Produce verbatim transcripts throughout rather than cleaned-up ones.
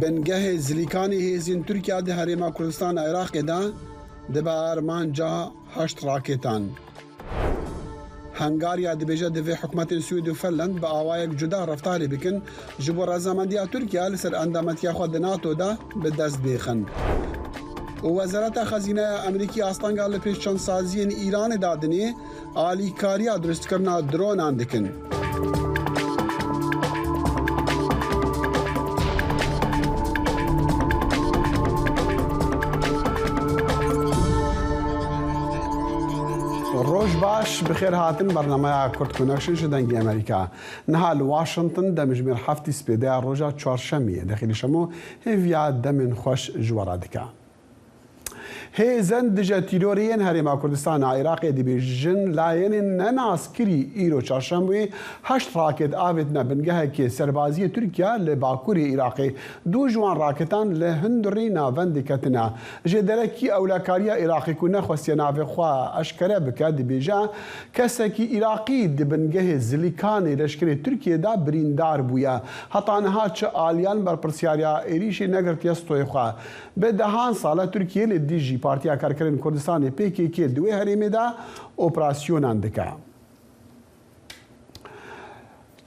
Bingehê Zilîkanê hêzên Tirkiye di Herêma Kurdistana Iraqê de dibe armanca heşt rakêtan. Hungarya dibêje divê hikûmetên Swêd û Finland bi awayek cuda reftarê bikin, ji bo rezamendiya Tirkiye li ser endametiya xwe di NATO de bi dest bêxin. Û Wezareta Xezîneya Amerîkî astanga li pêşçendsaziyên Îranê de dinê, alîkariya dirustkirina dronan dikin. Roj baş, bi xêr hatin bernameya Kurd Connection ji Dengê Amerîka. Niha li Washington demjimêr heftî spêdeya roja çarşemiyê. Dexîlî Şemo hêviya demên xweş ji we re dike. Hêzên dije tîrorê yên Herêma Kurdistana Iraqê dibêjin, layenên nenaskirî îro çarşemwê heşt rakêt avêtine bingehekê serbaziyê Tirkiye li bakurê Iraqê. Du ji wan rakêtan li hundirî navendê ketine. Jêderekî ewlekariya Iraqê ku nexwestiye navê xwe eşkere bike, dibêje, kesekî Iraqî di bingehê Zilîkanê leşkerê Tirkiyê de birîndar bûye. Heta niha çi aliyan berpirsiyariya êrîşê negirtiye stoyê xwe. Bi dehan sal e Tirkiye li dijî Partiya Karkerên Kurdistanê P K K di wê herêmê de operasyonan dike.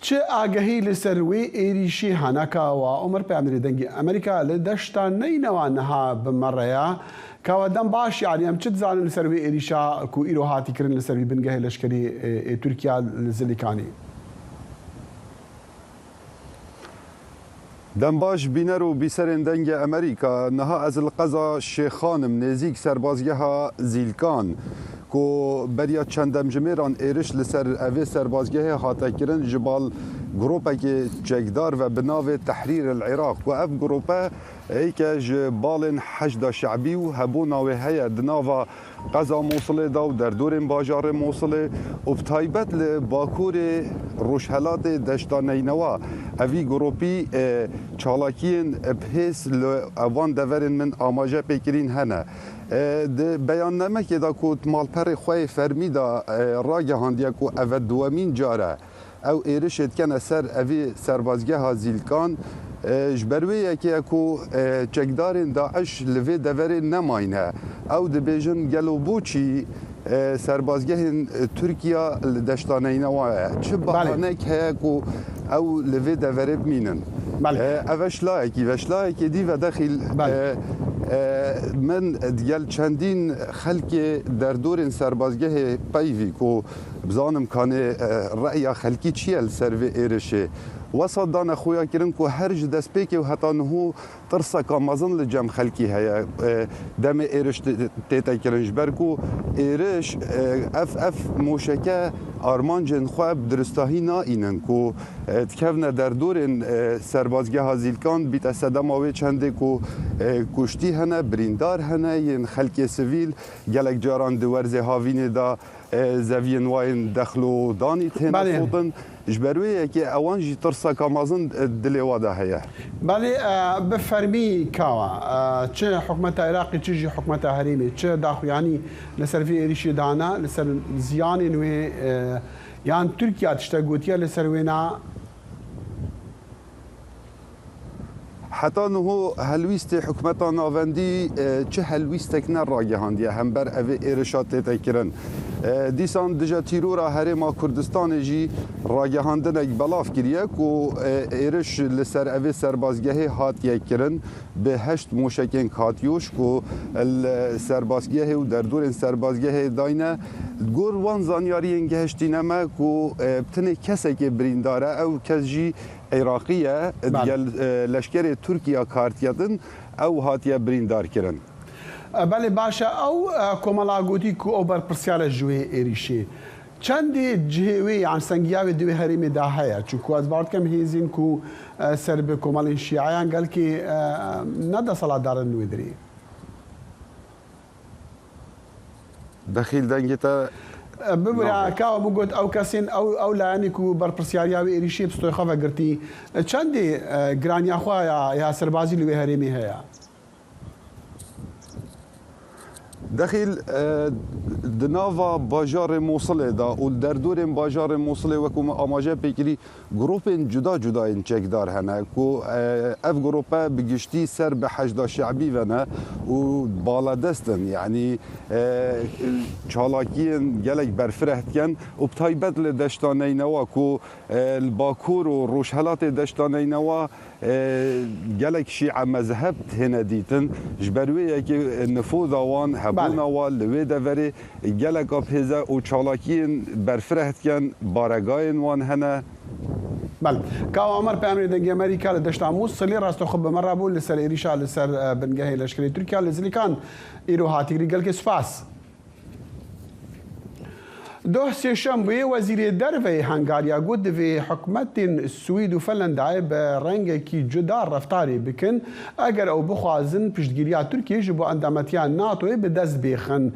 Çi agehî li ser wê êrîşî hene? Ka wa Omer, peyamnêrê Dengê Amerîka, li deşta Neynewa niha bi me re ya. Ka we dem baş, yanî em çi dizanin li ser wê êrîşa ku îro hatî kirin li ser wî bingehê leşkerî, e, ê Tirkiya li Zilîkanê? Dem baş, bîner û bîserên Dengê Amerîka. Niha ez li qeza Şêxan im, nêzîk serbazgeha Zîlkan, ku beriya çend demjimêran êriş li ser evê serbazgehê hate kirin ji bal gropekê çekdar ve bi navê Tehrîr el Iraq, ku ev grope êke ji balên Heşda Şe'bî û hebûna wê heye di nava qeza Mosilê de û derdorên bajarê Mosilê û bi taybet li bakurê rojhelatê deşta Neynewa. Evî gropî, e, çalakiyên bi hêz li van deverên min amaje pê kirîn hene. E, di beyannamekê de ku di malperê xwe yê fermî de, e, ragihandiye ku ev e duwemîn car e ew êrişê dikene ser evî serbazgeha Zîlkan, e, ji ber wê yekê ye ku, e, çekdarên DAIŞ li vê deverê nemayne. Ew dibêjin, gelo boçî, e, serbazgehên, e, Tirkiya li deşta Neynewa ye? Çi Belê. bahanek heye ku ew li vê deverê bimînin? Belê. E, ev e şilayekî, ve şilayekê dî ve dexîl, Belê. e, e, min digel çendîn xelkê derdorên serbazgehê peyvî ku bizanim kanê, e, re'ya xelkî çi ye li ser vê êrişê. Wesa dane xuya kirin ku her ji destpêkê û heta niho tirseka mezin li cem xelkî heye. E, demê êriş tê-, tête kirin, ji ber ku êriş, e, ev, ev moşeke armancên xwe bi diristahî naînin ku, e, dikevne derdorên, e, serbazgeha Zîlkan, bîte sedema wê çendê ku, e, kuştî hene, birîndar hene, yên xelkê sivîl, gelek caran di werzê havînê de, e, zeviyên wayên dexlo danî têne Belê. sotin. Ji ber wê yekê ewan jî tirseka mezin, e, dilê wa de heye. Belê, e, bi fermî kawa, e, çi hikûmeta Iraqê, çi jî hikûmeta herêmê, çi daxuyanî li ser vê êrişê dane, li ser ziyanên wê, e, yan Tirkiye tiştek gotiye li ser wê na? Heta niho helwîstê hikûmeta navendî, e, çi helwîstek neragihandiye hember evê êrişa tête kirin. E, dîsan dije tîrora Herêma Kurdistanê jî ragihandinek belav kiriye ku, e, êriş li ser evê serbazgehê hatiye kirin bi heşt moşekên Katyuş ku li serbazgehê û derdorên serbazgehê dayne. Gor wan zanyariyên gehiştîne me ku, e, tenê kesekê birîndar e, ew kes jî Iraqî ye, Belê. digel, e, leşkerê Tirkiye kartiye din, ew hatiye birîndar kirin. E, belê, baş e. Ew, e, komela gotî ku ew berpirsiyar e ji wê êrîşê. Çendê cihê wê, yan sengiya wê di wê herêmê de heye? Çunku ez bawer dikim hêzên ku, e, ser bi komelên şîeyan gelkê, e, ne desthilatdar in wê dirê. Dexîl dengê te E, bibire, nabê. Ka min got, ew kesên, ew, ew layenê ku berpirsiyariya wê êrîşê bi stoyê xwe vegirtî, e, çendê, e, giraniya xwe ya, ya serbazî li wê herêmê heye? Dexîl, e, di nava bajarê Mosilê de û li derdorên bajarê Mosilê, wekû me amaje pê kirî, grûpên cuda cuda yên çekdar hene ku, e, ev grûpe bi giştî ser bi Heşda Şe'bî ve ne û baledest in. Yanî, e, çalakiyên gelek berfireh dikin û bi taybet li deşta Neynewa ku, e, li Bakur û Rojhelatê deşta Neynewa, e, gelek şîe mezheb têne dîtin. Ji ber wê yekê, e, nifoda wan, hebûna Belê. wan li wê deverê gelek a pêze û çalakiyên berfireh dikin, baregayên wan hene. Belê. Kawa Omer, peyamê Dengê Amerîka li deşta Mûsilê rastex bi me re bû li ser êrîşa li ser, e, bingehê leşkerê Tirkiya li Zilîkan îro hatî kirî. Gelkê spas. Doh Sêşembuyê Wezîrê Derveyê Hengariya got, divê hikûmetên Swîd û Finlandayê bi rengekî cuda reftarê bikin, eger ew bixwazin piştgiriya Tirkiyê ji bo endametiya NATOyê bi dest bêxin.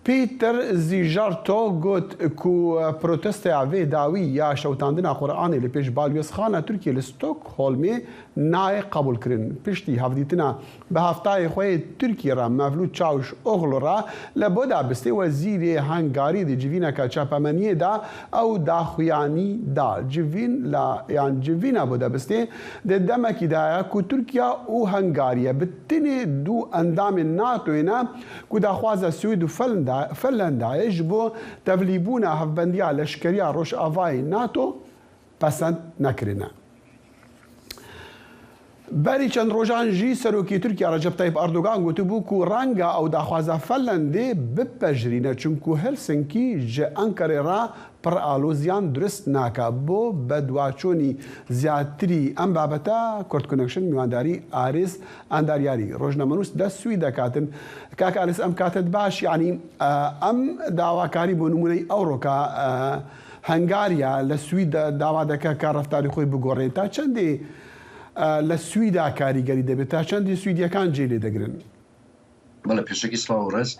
Peter Zijarto got ku protestoya vê dawî ya şewitandina Quranê li pêş balwêzxana Tirkiyê li Stockholmê nayê qebûlkirin. Piştî hevdîtina bi heftayê xwe yê Tirkiyê re Mevlût Çawuşoglu re li Budapestê wezîrê Hengarî di civîneke çapemeniyê de ew daxuyanî da. Civîn la, yan civîna Budapestê di demekî de ye ku Tirkiya û Hengariye bi tenê du endamên NATOyê ne ku daxwaza Swîd û Finlanda-, Finlandayê ji bo tevlîbûna hevbendiya leşkeriya Rojavayê NATO pesend nekirine. Berî çend rojan jî Serokê Tirkiye Recep Tayyip Erdogan gotibû ku renge ew daxwaza Finlandê bipejirîne, çunku Helsinkî ji Enqerê re pir aloziyan durust nake. Bo beduaçûnî ziyadtirî em babeta Kurd Connection mîwandarî Arîs Endaryarî, rojnamenûs di Swîdê hatin. Kak Arîs, em kate dibaş, yanî, e, em dawakarî bo nimûneyî Ewroka, e, Hengariya li Swîd de dawa dike ka reftarê xwe bigore. Ta çendê, e, li Swîda karîgerî dibê? Ta çendê Swîdiyekan cê lê digirin? Belê, pêşekî silav û rêz.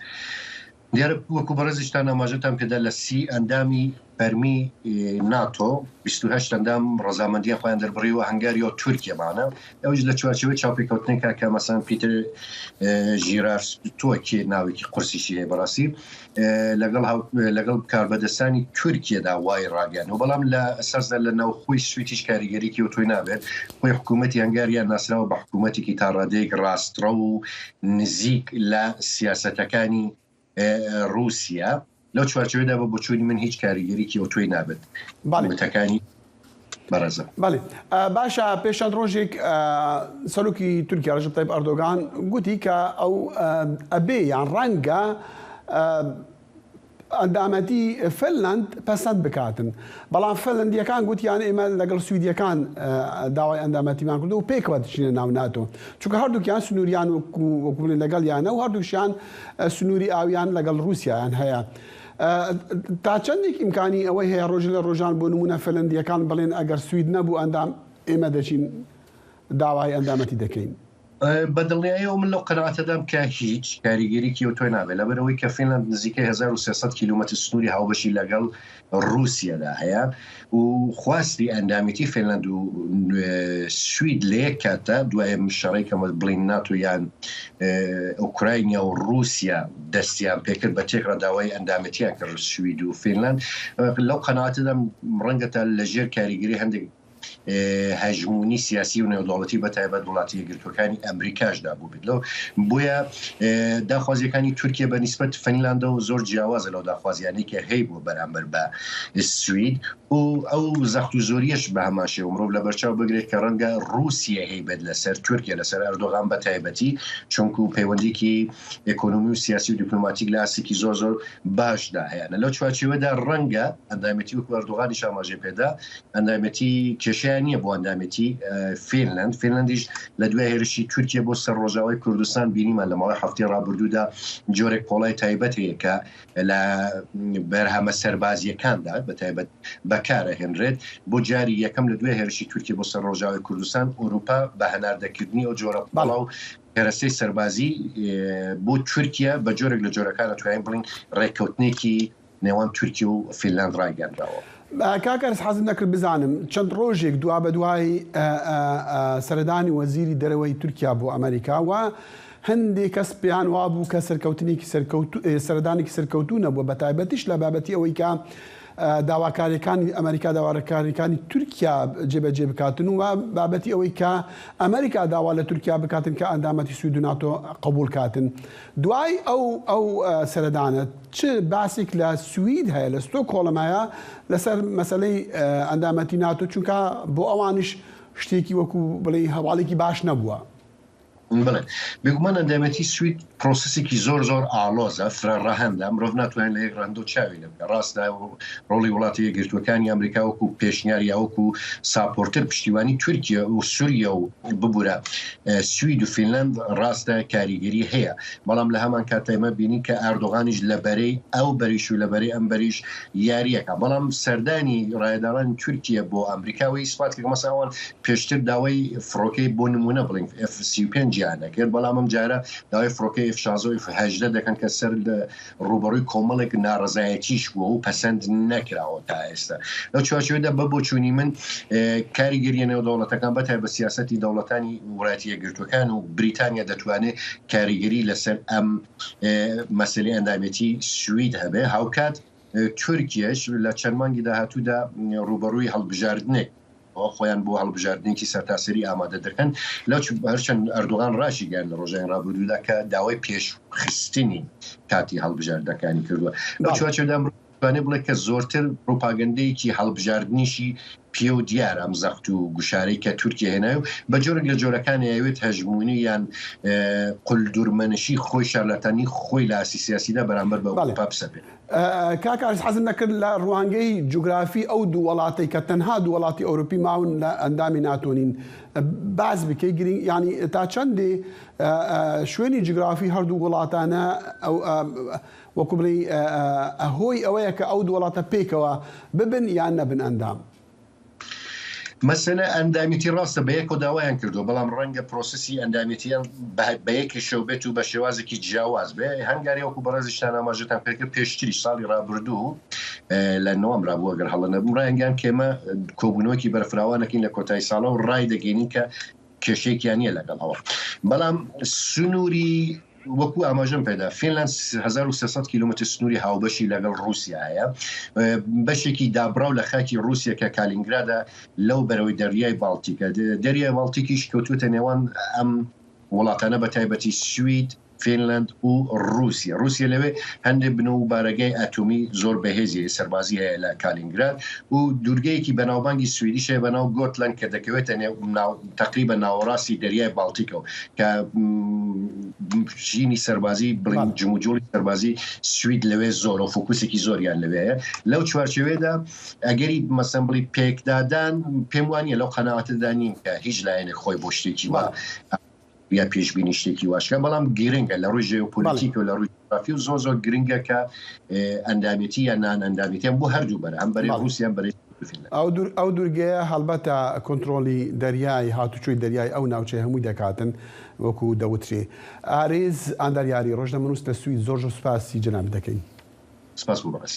Diyar e, wekû berêzîştan amajetan pêda, li sî endamî fermî, e, NATO, bîst û heşt endam rezamendiya xwe yan derbirî û Hengariya û Tirkiye mane. Ew jî li çarçovê çapêkewtinê ke, ke mesela Peter, e, Girardo, ki navekî qursî jî heye berastî, e, legel haw-, e, legel karbedestani Tirkiye de wayî ragihandibû. Belam li esas de li navxwî Swîd hîç karîgerîkî û toy nabe. Xwê hikûmetî Hengariya nasrawe bi hikûmetekî ta radeyek rastrew û nizîk li siyasetekanî, e, Rûsya. Lew çarçovê de bi boçûnî min hîç karîgerîkî û toy nabit. Belê. Hikûmetekanî bereze. Belê. E, baş e, pêş çend rojek, e, Serokî Tirkiye Recep Tayyip Erdogan gotî ke ew, e, ebê yan renge, e, endametî Finland pesend bikatin. Belam Finlandiyekan gotiyan, ême legel Swîdiyekan, e, daway endametî man kirdo û pêk ve diçîne nav NATO. Çunke herdukiyan sinûriyan wekû, wekû legel yan e û herdukşiyan, e, sinûrî awiyan legel Rûsyayan heye. E, ta çendek îmkanî ewey heye rojê li rojan bo nimûne Finlandiyekan bilên eger Swîd nebû endam, ême deçîn dawayê endametî dekeyin? E, bi dilniyayî û min lew qenaete dem ke hîç karîgerîkî û toy nabe. Leber ewê ke Finland nizîkey hezar û sê sed kîlometr sinûrî hawbeşî legel Rûsya de heye û xwestî endametî Finland û, e, Swîd li yek kete, duayê şerê ke me bilên NATO yan, e, Ukrayna û Rûsya destiyan pê kir, bi têk re dawayê endametiyan kir Swîd û Finland. E, lew qenaete dem renge te li jêr karîgerî hindek, e, hejmûnî siyasî û nêwdewletî, bi taybet Welatî Yekgirtûekanî Amerîka jî dabû bit. Lew bûye, e, daxwaziyekanî Tirkiye bi nisbet Finlanda û zor ciyawaz e lew daxwaziyanê ke heybû beramber bi Swîd û ew zext û zoriyê jî bi heman şêw mirov li ber çav bigire ke renge Rûsya heybet li ser Tirkiye, li ser Erdogan bi taybetî, çunku peywendîkî ekonomî û siyasî û dîplomatîk li astekî zor zor baş de heye. Li çarçovê de renge endametî wekû Erdogan îşa amajê pê de, endametî kêşeya niye bo endametî, e, Finland. Finland îş li duya hêrişî Tirkiye bo ser Rojavayê Kurdistan bînîme li mawê heftê rabirdû de corek kolayê taybet heye ke li berheme serbaziyekan de bi taybet bekare hinrêt. Bo carî yekem li duya hêrişî Tirkiye bo ser Rojavayê Kurdistan Ewropa bi hinardekirinî ew cora Belê. kola û keresteyê serbazî, e, bo Tirkiye bi corek li corekan re tuyayên bilin rêkewtinekî nêwan Tirkiye û Finland ragihandrawe. Kak Arîs, hezim nekir bizanim, çend rojek dua bi duayî, e, e, e, seredanî wezîrî dereweyî Tirkiye bo Amerîka we هەندێک کەس پێیان وابوو کە سەرکەوتنێکی سەرکەوتو-، ئێ، سەردانێکی سەرکەوتوو نەبووە، بە تایبەتیش لە بابەتی ئەوەی کە، ئە، داواکاریەکانی ئەمریکا، داواکاریەکانی تورکیا جێبەجێ بکاتن و بابەتی ئەوەی کە ئەمریکا داوا لە تورکیا بکاتن کە ئەندامەتی سوید و ناتۆ قبول کاتن. دوای ئەو، ئەو، ئە، سەردانە چ باسێک لە سوید هەیە، لە ستۆکهۆڵم هەیە لەسەر مەسەلەی، ئە، ئەندامەتی ناتۆ، چونکە بۆ ئەوانش شتێکی وەکو بڵێ هەواڵێکی باش نەبووە؟ بڵێ، بێگومان ئەندامەتی سوید پرۆسەسێکی زۆر زۆر ئاڵۆزە، فرە ڕەهەندە. مرۆڤ ناتوانێت لە یەک ڕەهەندە چاوی لێ بکە. ڕاستە، ڕۆڵی وڵاتە یەکگرتوەکانی ئەمریکا وەکو پێشنیار یا وەکو ساپۆرتر، پشتیوانی تورکیا و سووریا و ببوورە، ئە، سوید و فینلاند، ڕاستە کاریگەری هەیە. بەڵام لە هەمان کاتدا ئێمە بینین کە ئەردۆغانیش لە بەرەی ئەو بەریش و لە بەرەی ئەم بەریش یاریەکە. بەڵام سەردانی ڕایدارانی تورکیا بۆ ئەمریکا و ئیسپات کرد، مەسەڵەن ئەوان پێشتر داوای فڕۆکەی بۆ نمونە بڵێن F سی و پێنج یان دەکرد، بەڵام ئەم جارە داوای فڕۆکەی F شازدە و F هەژدە دەکەن کە سەر لە ڕوبەڕووی کۆمەڵێک ناڕەزایەتیش بووە و پەسەند نەکراوە تا ئێستا. لەو چوارچێوەدا بە بۆچوونی من، ئێ، کاریگەریە نێو دەوڵەتەکان بە تایبەت سیاسەتی دەوڵەتانی وڵایەتی یەکگرتوەکان و بریتانیا دەتوانێت کاریگەری لەسەر ئەم، ئێ، مەسەلەی ئەندامێتی سوید هەبێ. هاوکات، ئێ، تورکیەش لە چەند مانگی داهاتوودا ڕوبەڕووی هەڵبژاردنێک ئەوە خۆیان بۆ هەڵبژاردنێکی سەرتاسەری ئامادە دەکەن. لەو چ-، هەرچەند ئەردوغان ڕاشی گەیاند لە ڕۆژانی ڕابردوودا کە داوای پێشخستنی کاتی هەڵبژاردنەکانی کردووە. لەو بەڵێ. چوارچێوەدا ئەمڕۆ دەتوانێت بڵێ کە زۆرتر پروپاگەندەیەکی هەڵبژاردنیشی پێ و دیارە ئەم زەخت و گوشارەی کە تورکیا هێنایە و بە جۆرێک لە جۆرەکانی ئەوێت هەژموونی یان، ئێ، قولدورمەنشی خۆی، شارلاتانی خۆی لە ئاستی سیاسیدا بەرامبەر بە بەڵێ. ئەوروپا بسەپێت. ئە، ئە، کاک ئاریس، حەزم دەکرد لە ڕوانگەی جوگرافی ئەو دوو وڵاتەی کە تەنها دوو وڵاتی ئەوروپی ماون لە ئەندامی ناتۆ نین، ئە، باس بکەی گرنگ، یعنی تا چەندێ، ئە، ئە، شوێنی جوگرافی هەردوو وڵاتانە ئەو، ئە، وەکو بڵێ، ئە، ئە، هۆی ئەوەیە کە ئەو دوو وڵاتە پێکەوە ببن یان نەبن ئەندام؟ مەسەلە ئەندامیەتی ڕاستە، بە یەکەوە داوایان کردووە، بەڵام ڕەنگە پرۆسەسی ئەندامیەتیان بە، بە یەکەشەوە بێت و بە شێوازێکی جیاواز بێ. هەنگاریا وەکو بەڕێزیشتان ئاماژەتان پێکرد، پێشتریش ساڵی ڕابردوو، ئێ، لە نۆوەمبرا بوو ئەگەر هەڵە نەبم، ڕایانگەیاند کە ئێمە کۆبوونەوەکی بەرفراوانەکەین لە کۆتایی ساڵەوە، ڕای دەگەینین کە کێشەیەکیان نییە لەگەڵ ئەوە. بەڵام سنووری وەکو ئاماژەم پێدا، فینلاند هەزار و سێ سەد کیلومتر سنووری هاوبەشی لەگەڵ رووسیا هەیە. بەشێکی دابراو لە خاکی رووسیا کە کالینگرادە لەو بەرەوەی دەریای باڵتیکە. دەریای باڵتیکیش کەوتوتە نێوان ئەم وڵاتانە، بە تایبەتی سوید، فینلاند و رووسیا. رووسیا لەوێ هەندێک بنە و بارەگای ئەتۆمی زۆر بەهێزی سەربازی هەیە لە کالینگراد و دوورگەیەکی بەناوبانگی سویدیش هەیە بە ناو گۆتلەند کە دەکەوێتە نێو ناو، تەقریبەن ناوەڕاستی دەریای باڵتیکەوە کە، م، ژینی سەربازی، بڵین، بەڵێ. جموجوڵی سەربازی سوید لەوێ زۆر و فۆکوسێکی زۆریان لەوێ هەیە. لەو چوارچێوەیەدا ئەگەری مەسەن بڵی پێکدادان پێم وانە لەو قەنەعاتەدا نیم کە هیچ لایەنێک خۆی بۆ شتێکی وا بەڵێ. یا پێشبینی شتێکی واشکە، بەڵام گرنگە لە ڕووی ژێوپۆلیتیک بەڵێ. و لە ڕووی جوگرافی و زۆر زۆر گرنگە کە، ئێ، ئەندامێتی یان نان ئەندامێتیان بۆ هەردوو بەرە، هەم بەرەی بەڵێ. رووسیا، هەم بەرەی فینلاند. ئەو دوور-، ئەو دوورگەیە هەڵبەتە کۆنترۆلی دەریای، هاتوچۆی دەریای ئەو ناوچەی هەمووی دەکاتن، وەکو دەوترێ. ئارێز ئانداریاری، ڕۆژنامەنووس لە سوید، زۆر زۆر سپاسی جەناب دەکەین. سپاس بۆ بەڕێز.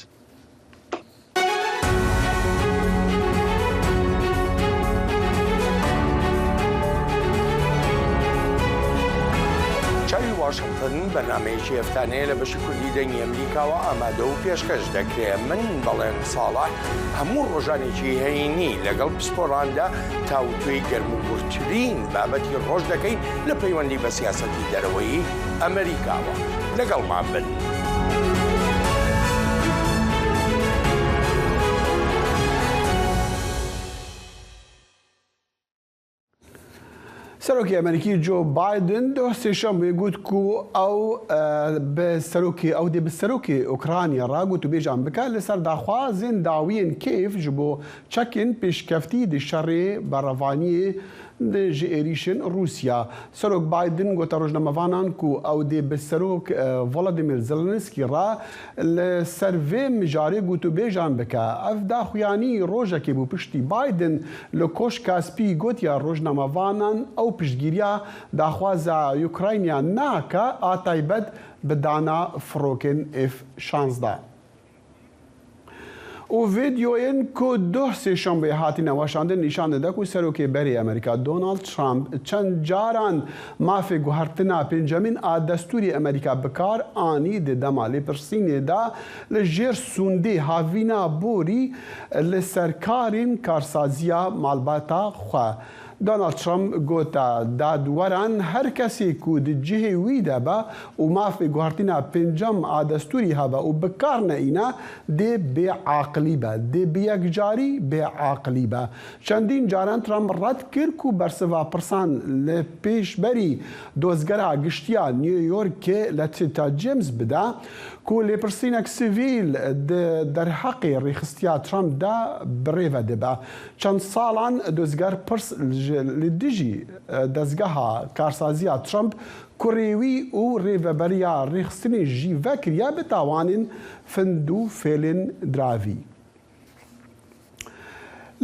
چاوی واشنگتن بەرنامەیەکی هەفتانەیە لە بەشی کوردی دەنگی ئەمریکاوە ئامادە و پێشکەش دەکرێت. من بەڵێن ساڵح هەموو ڕۆژانێکی هەینی لەگەڵ پسپۆراندا تاوتوێی گەرموگورترین بابەتی ڕۆژ دەکەین لە پەیوەندی بە سیاسەتی دەرەوەی ئەمریکاوە. لەگەڵمان بن. سەرۆکی ئەمریکی جۆ بایدن دۆ سێشەممێ گوت کو ئەو، ئە، بە سەرۆکی، ئەو دێ بە سەرۆکی ئۆکرانیا ڕاگوت و بێژان بکە لەسەر داخوازێن داویێن کێف ji bo çekên pêşkeftî di şerê berevaniye di ji êrîşên Rûsya. Serok Biden gote rojnamevanan ku ew dê bi Serok, e, Volodymyr Zelensky re li ser vê mijarê gotûbêjan bike. Ev daxuyanî rojekê bû piştî Biden li Koşka Spî gotiye rojnamevanan ew piştgiriya daxwaza Ukrayna nake, a taybet bi dana firokên F şazdeh. Û vîdeoyên ku doh sêşembeyê hatine weşandin nîşan dide ku serokê berê Amerîka Donald Trump çend caran mafê guhertina pêncemîn a destûrê Amerîka bi kar anî di dema lêpirsînê de li jêr sûndê havîna borî li ser karên karsaziya malbata xwe. Donald Trump gote, dadweran her kesê ku di cihê wî de be û mafê guhertina pêncem a destûrî hebe û bi kar neîne, dê bêaqilî be, dê bi yekcarî bêaqilî be. Çendîn caran Trump red kir ku bersiva pirsan li pêşberî Dozgera Giştiya New Yorkê Letitia James bide, ku lêpirsînek sivîl di derheqê rêxistiya Trump de bi rê ve dibe. Çend salan dozger pirs ji, li dijî, e, dezgeha karsaziya Trump, kurê wî û rêveberiya rêxistinê jî vekiriye bi tawanên findû fêlên diravî.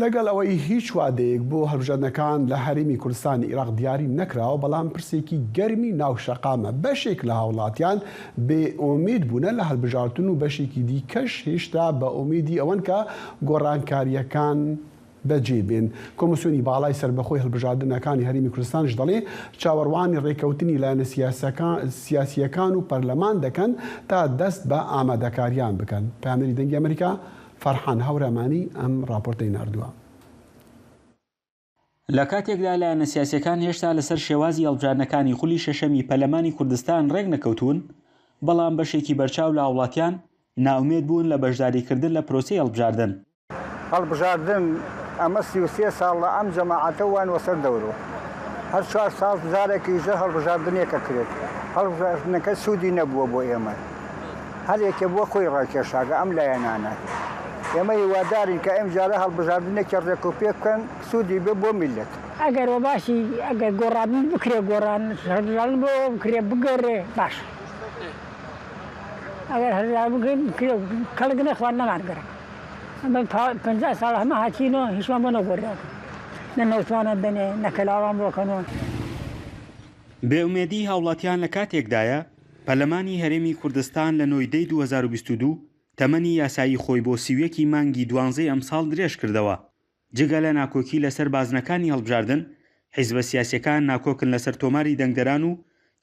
Legel eweyî hîç wadeyek bo hilbijartinekan li Herêmî Kurdistanê Iraq diyarî nekirawe, belam pirsekî germî nav şeqam e. Beşek li hawlatiyan bêomêd bûne li hilbijartin û beşekî dîkeş hêşta bi omêdî ew in ke gorankariyekan becê bên. Komîsyonî Balay Serbixwe Hilbijartinekanî Herêmî Kurdistan ji delê çawerwanî rêkewtinî layene siyasekan, siyasiyekan û perleman dekin ta dest bi amadekariyan bikin. Peyamnerî Dengê Amerîka Ferhan Hewremanî em raportê nardûye. لە کاتێکدا لایەنە سیاسیەکان هێشتا لەسەر شێوازی هەڵبژاردنەکانی خولی شەشەمی پەرلەمانی کوردستان ڕێک نەکەوتوون، بەڵام بەشێکی بەرچاو لە هاوڵاتیان ناومێد بوون لە بەشداریکردن لە پرۆسەی هەڵبژاردن. هەڵبژاردن، ئەمە سی و سێ ساڵە ئەم جەماعەتە وان وەسەر دەورۆ. هەر چوار ساڵ جارێکی ژە هەڵبژاردنێکە کرێت. هەڵبژاردنەکە سوودی نەبووە بۆ ئێمە. هەر یەکێ بۆ خۆی ڕاکێشاگە ئەم لایەنانە. ئێمە هیوادارین کە ئەم جارە هەڵبژاردنێکی ڕێک و پێ بکەن، سوودی بێ بۆ میلەت. ئەگەر وە باشی، ئەگەر گۆڕان بکرێ، گۆڕان هەڵبژاردن بۆ بکرێ، بگەڕێ، باش. ئەگەر هەڵبژاردن بکرێ، بکرێ، کەڵک نەخوارد نەمان گەرە. ئەمە پا-، پەنجا ساڵ هەمە هاتینەوە، هیچمان بۆ نەگۆڕیان. نە نەوتوانە بنێ، نە کەلاوان بۆ کەنەوە. بێئومێدی هاوڵاتیان لە کاتێکدایە، پەرلەمانی هەرێمی کوردستان لە نۆی دەی دوو هەزار و بیست و دوو تەمەنی یاسایی خۆی بۆ سی و یەکی مانگی دوانزەی ئەمساڵ درێژ کردەوە. جگە لە ناکۆکی لەسەر بازنەکانی هەڵبژاردن، حیزبە سیاسیەکان ناکۆکن لەسەر تۆماری دەنگدەران و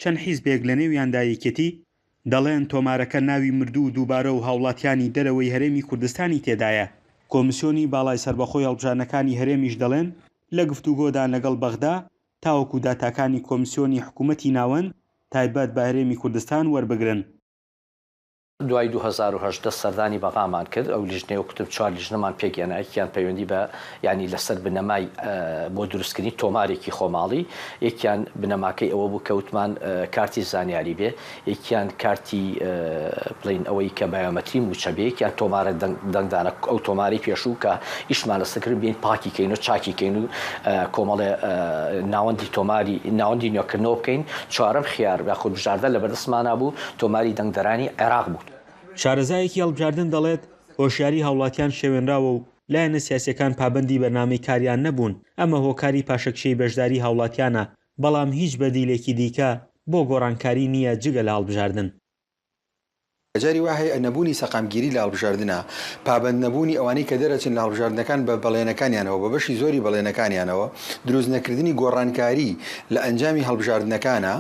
چەند حیزبێک لە نێویاندا یەکێتی، دەڵێن تۆمارەکە ناوی مردوو و دووبارە و هاوڵاتیانی دەرەوەی هەرێمی کوردستانی تێدایە. کۆمیسیۆنی باڵای سەربەخۆی هەڵبژاردنەکانی هەرێمیش دەڵێن لە گفتوگۆدان لەگەڵ بەغدا تاوەکو داتاکانی کۆمیسیۆنی حکوومەتی ناوەند تایبەت بە هەرێمی کوردستان وەربگرن. دوای دوو هەزار و هەژدە سەردانی بەغامان کرد، ئەو لیژنەیە و کتم چوار لیژنەمان پێکهێنا، یەکیان پەیوەندی بە، یعنی لەسەر بنەمای، ئە، بۆ دروستکردنی تۆمارێکی خۆماڵی، یەکیان بنەماکەی ئەوە بوو کەوتمان، ئە، کارتی زانیاری بێ، یەکیان کارتی، ئە، بڵین ئەوەی کە بایۆمەتری موچە بێ، یەکیان تۆمارە دەنگ-، دەنگدانە، ئەو تۆماری پێشوو کە ئیشمان لەسەر کرد بێن پاکی کەین و چاکی کەین و، ئە، کۆمەڵێ، ئە، ناوەندی تۆماری، ناوەندی نوێکردنەوە بکەین. چوارەم خیار یاخود بژاردە لە بەردەستمانە بوو، تۆماری دەنگدەرانی عێراق بوو. شارەزایەکی هەڵبژاردن دەڵێت هۆشیاری هاوڵاتیان شێوێنراوە و لایەنە سیاسیەکان پابەندی بەرنامەی کاریان نەبوون، ئەمە هۆکاری پاشەکشەی بەشداری هاوڵاتیانە، بەڵام هیچ بەدیلێکی دیکە بۆ گۆڕانکاری نییە جگە لە هەڵبژاردن. جاری وا هەیە نەبوونی سەقامگیری لە هەڵبژاردنە، پابەند نەبوونی ئەوانەی کە دەرەچن لە هەڵبژاردنەکان بە بەڵێنەکانیانەوە، بە بەشی زۆری بەڵێنەکانیانەوە، دروست نەکردنی گۆڕانکاری لە ئەنجامی هەڵبژاردنەکانە.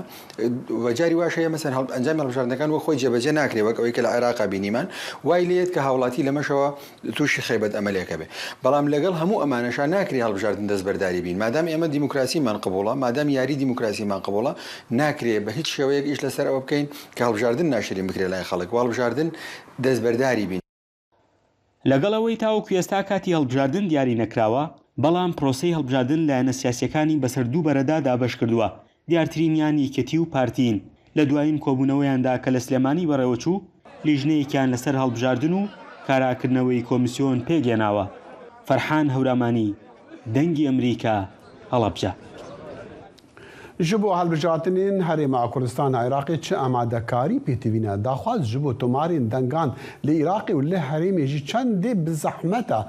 و جاری واش هەیە، مەسەن، هەڵ-، ئەنجامی هەڵبژاردنەکان وەک خۆی جێبەجێ ناکرێ، وەک ئەوەی کە لە عێراقا بینیمان، وای لێت کە هاوڵاتی لەمەشەوە تووشی خەیبەت ئەمەلێکە بێ. بەڵام لەگەڵ هەموو ئەمانەشا ناکرێ هەڵبژاردن دەستبەرداری بین. مادام ئێمە دیموکراسیمان قبوڵە، مادام یاری دیموکراسیمان قبوڵە، ناکرێ بە هیچ شێوەیەک ئیش لەسەر ئەوە بکەین کە هەڵبژاردن ناشرین بکرێ لای خەڵک و هەڵبژاردن دەستبەرداری بین. لەگەڵ ئەوەی تاوەکو ئێستا کاتی هەڵبژاردن دیاری نەکراوە، بەڵام پرۆسەی هەڵبژاردن لایەنە سیاسیەکانی بەسەر دوو بەرەدا دابەش کردووە، دیارترینیان یەکێتی و پارتین. لە دوایین کۆبوونەوەیاندا کە لە سلێمانی بەڕێوەچوو، لیژنەیەکیان لەسەر هەڵبژاردن و کاراکردنەوەی کۆمیسیۆن پێکهێناوە. فەرحان هەورامانی، دەنگی ئەمریکا، هەڵەبجە. Ji bo hilbijartinên Herêma Kurdistana Iraqê çi amadekarî pêtivî ne? Daxwaz ji bo tomarên dengan li Iraqê û li herêmê jî çendê bi zehmet e.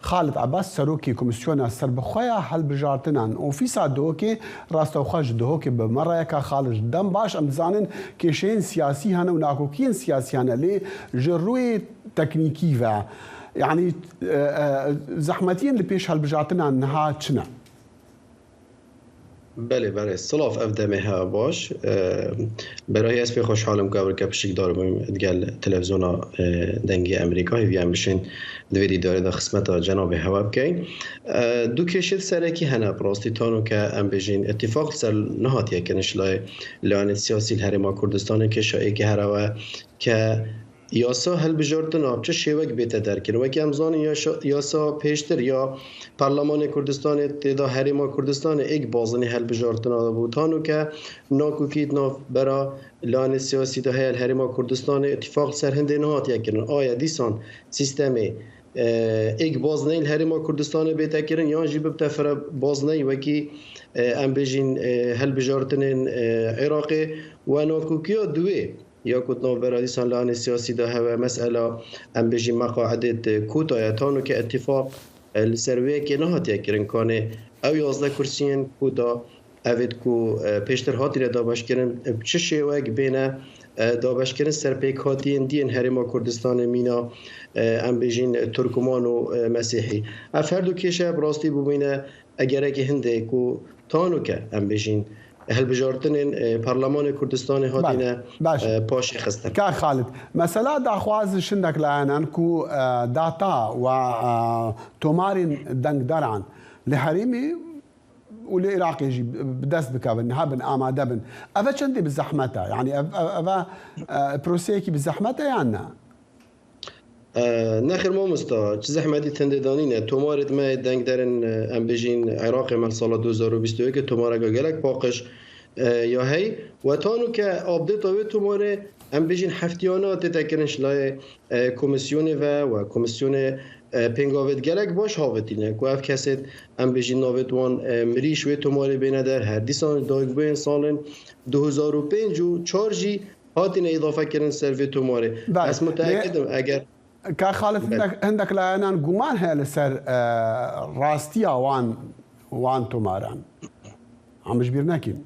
Xalid Ebas, serokê Komîsyona Serbixwe ya Hilbijartinan, Ofîsa Duhokê, rastewxwe ji Duhokê bi me re ye. Ka Xalid, dem baş, em dizanin kêşeyên siyasî hene û nakokiyên siyasî hene, lê ji rûyê teknîkî ve Yani, e, e, zehmetiyên li pêş hilbijartina niha çi ne? Belê, belê. Silav, ev demê heye baş. E, berahî ez pê xweşhal im ku ev rike pişikdar bûm digel televîzyona, e, Dengê Amerîka. Hêvî em bişên di vê dîdarê de xizmeta cenabê hewe bikeyn. E, du kêşê serekî hene bi rastî, tano ke em bêjin îtîfaq li ser nehatiye kirin ji layê layanê siyasî li Herêma Kurdistanê. Kêşa êkê here we ke yasa hilbijartina bi çi şêwek bête derkirin. Wekî em zanin yasa, yasa pêştir ya Perlemanê Kurdistanê tê de Herêma Kurdistanê êk bazinê hilbijartina de bû. Tano ke nakokî di navbera layanê siyasî de heye li Herêma Kurdistanê, îtîfaq li ser hindê nehatiye kirin. Aya dîsan sîstemê, e, êk bazineyî li Herêma Kurdistanê bête kirin yan jî bibte fire bazineyî wekî, e, em bêjin, e, hilbijartinên, e, Iraqê. We nakokiya duwê ya ku di navbera dîsan layanê siyasî de heve, mesela, em bêjin, meqaidê kota ye, tano ke îtîfaq, e, li ser wê yekê nehatiye kirin. Kanê ew yazdeh kursiyên kota, evêt ku, e, pêştir hatine dabeşkirin, e, bi çi şêwek bêne, e, dabeşkirin ser pêkhatiyên diyên Herêma Kurdistanê mîna, e, em bêjin, e, Turkman û, e, Mesîhî. Ev her du kêşe bi rastî bibîne, e, gerekê hindê ku tano ke em bêjin hilbijartinên, e, Perlemanê Kurdistanê hatine, baş, e, paşê xistin. Kak Xalid, mesela daxwaz şindek layanan ku, e, data û, e, tomarên dengdaran li herêmê û li Iraqê jî bi dest bikevin, hebin, amade bin. Ev çendê bi zehmet e. Yani ev, ev, ev, e, proseyekî bi zehmet e yan ne? E, nexêr mamosta, çi zehmetî tendê danîne. Tomarê me dengderên, e, em bêjin Iraqê me sala du hezar û bîst û yek tomareke gelek paqij, e, ya hey. We tano ke update-a wê tomarê, em bêjin, heftiyana tête kirin ji layê, e, komîsyonê ve we komîsyonê, e, pêngavêt gelek baş havitîne ku ev kesêt, em bêjin, navêt wan, e, mirî ji wê tomarê bêne der. Her dîsan dayikbûyên salên du hezar û pênc û çar jî hatine îdafe kirin ser vê tomarê. Belê. Ez muteekid im, eger Ka Xalid, hindek, hindek layanan guman heye li ser, e, rastiya wan, wan tomaran. Em ji bîr nekin.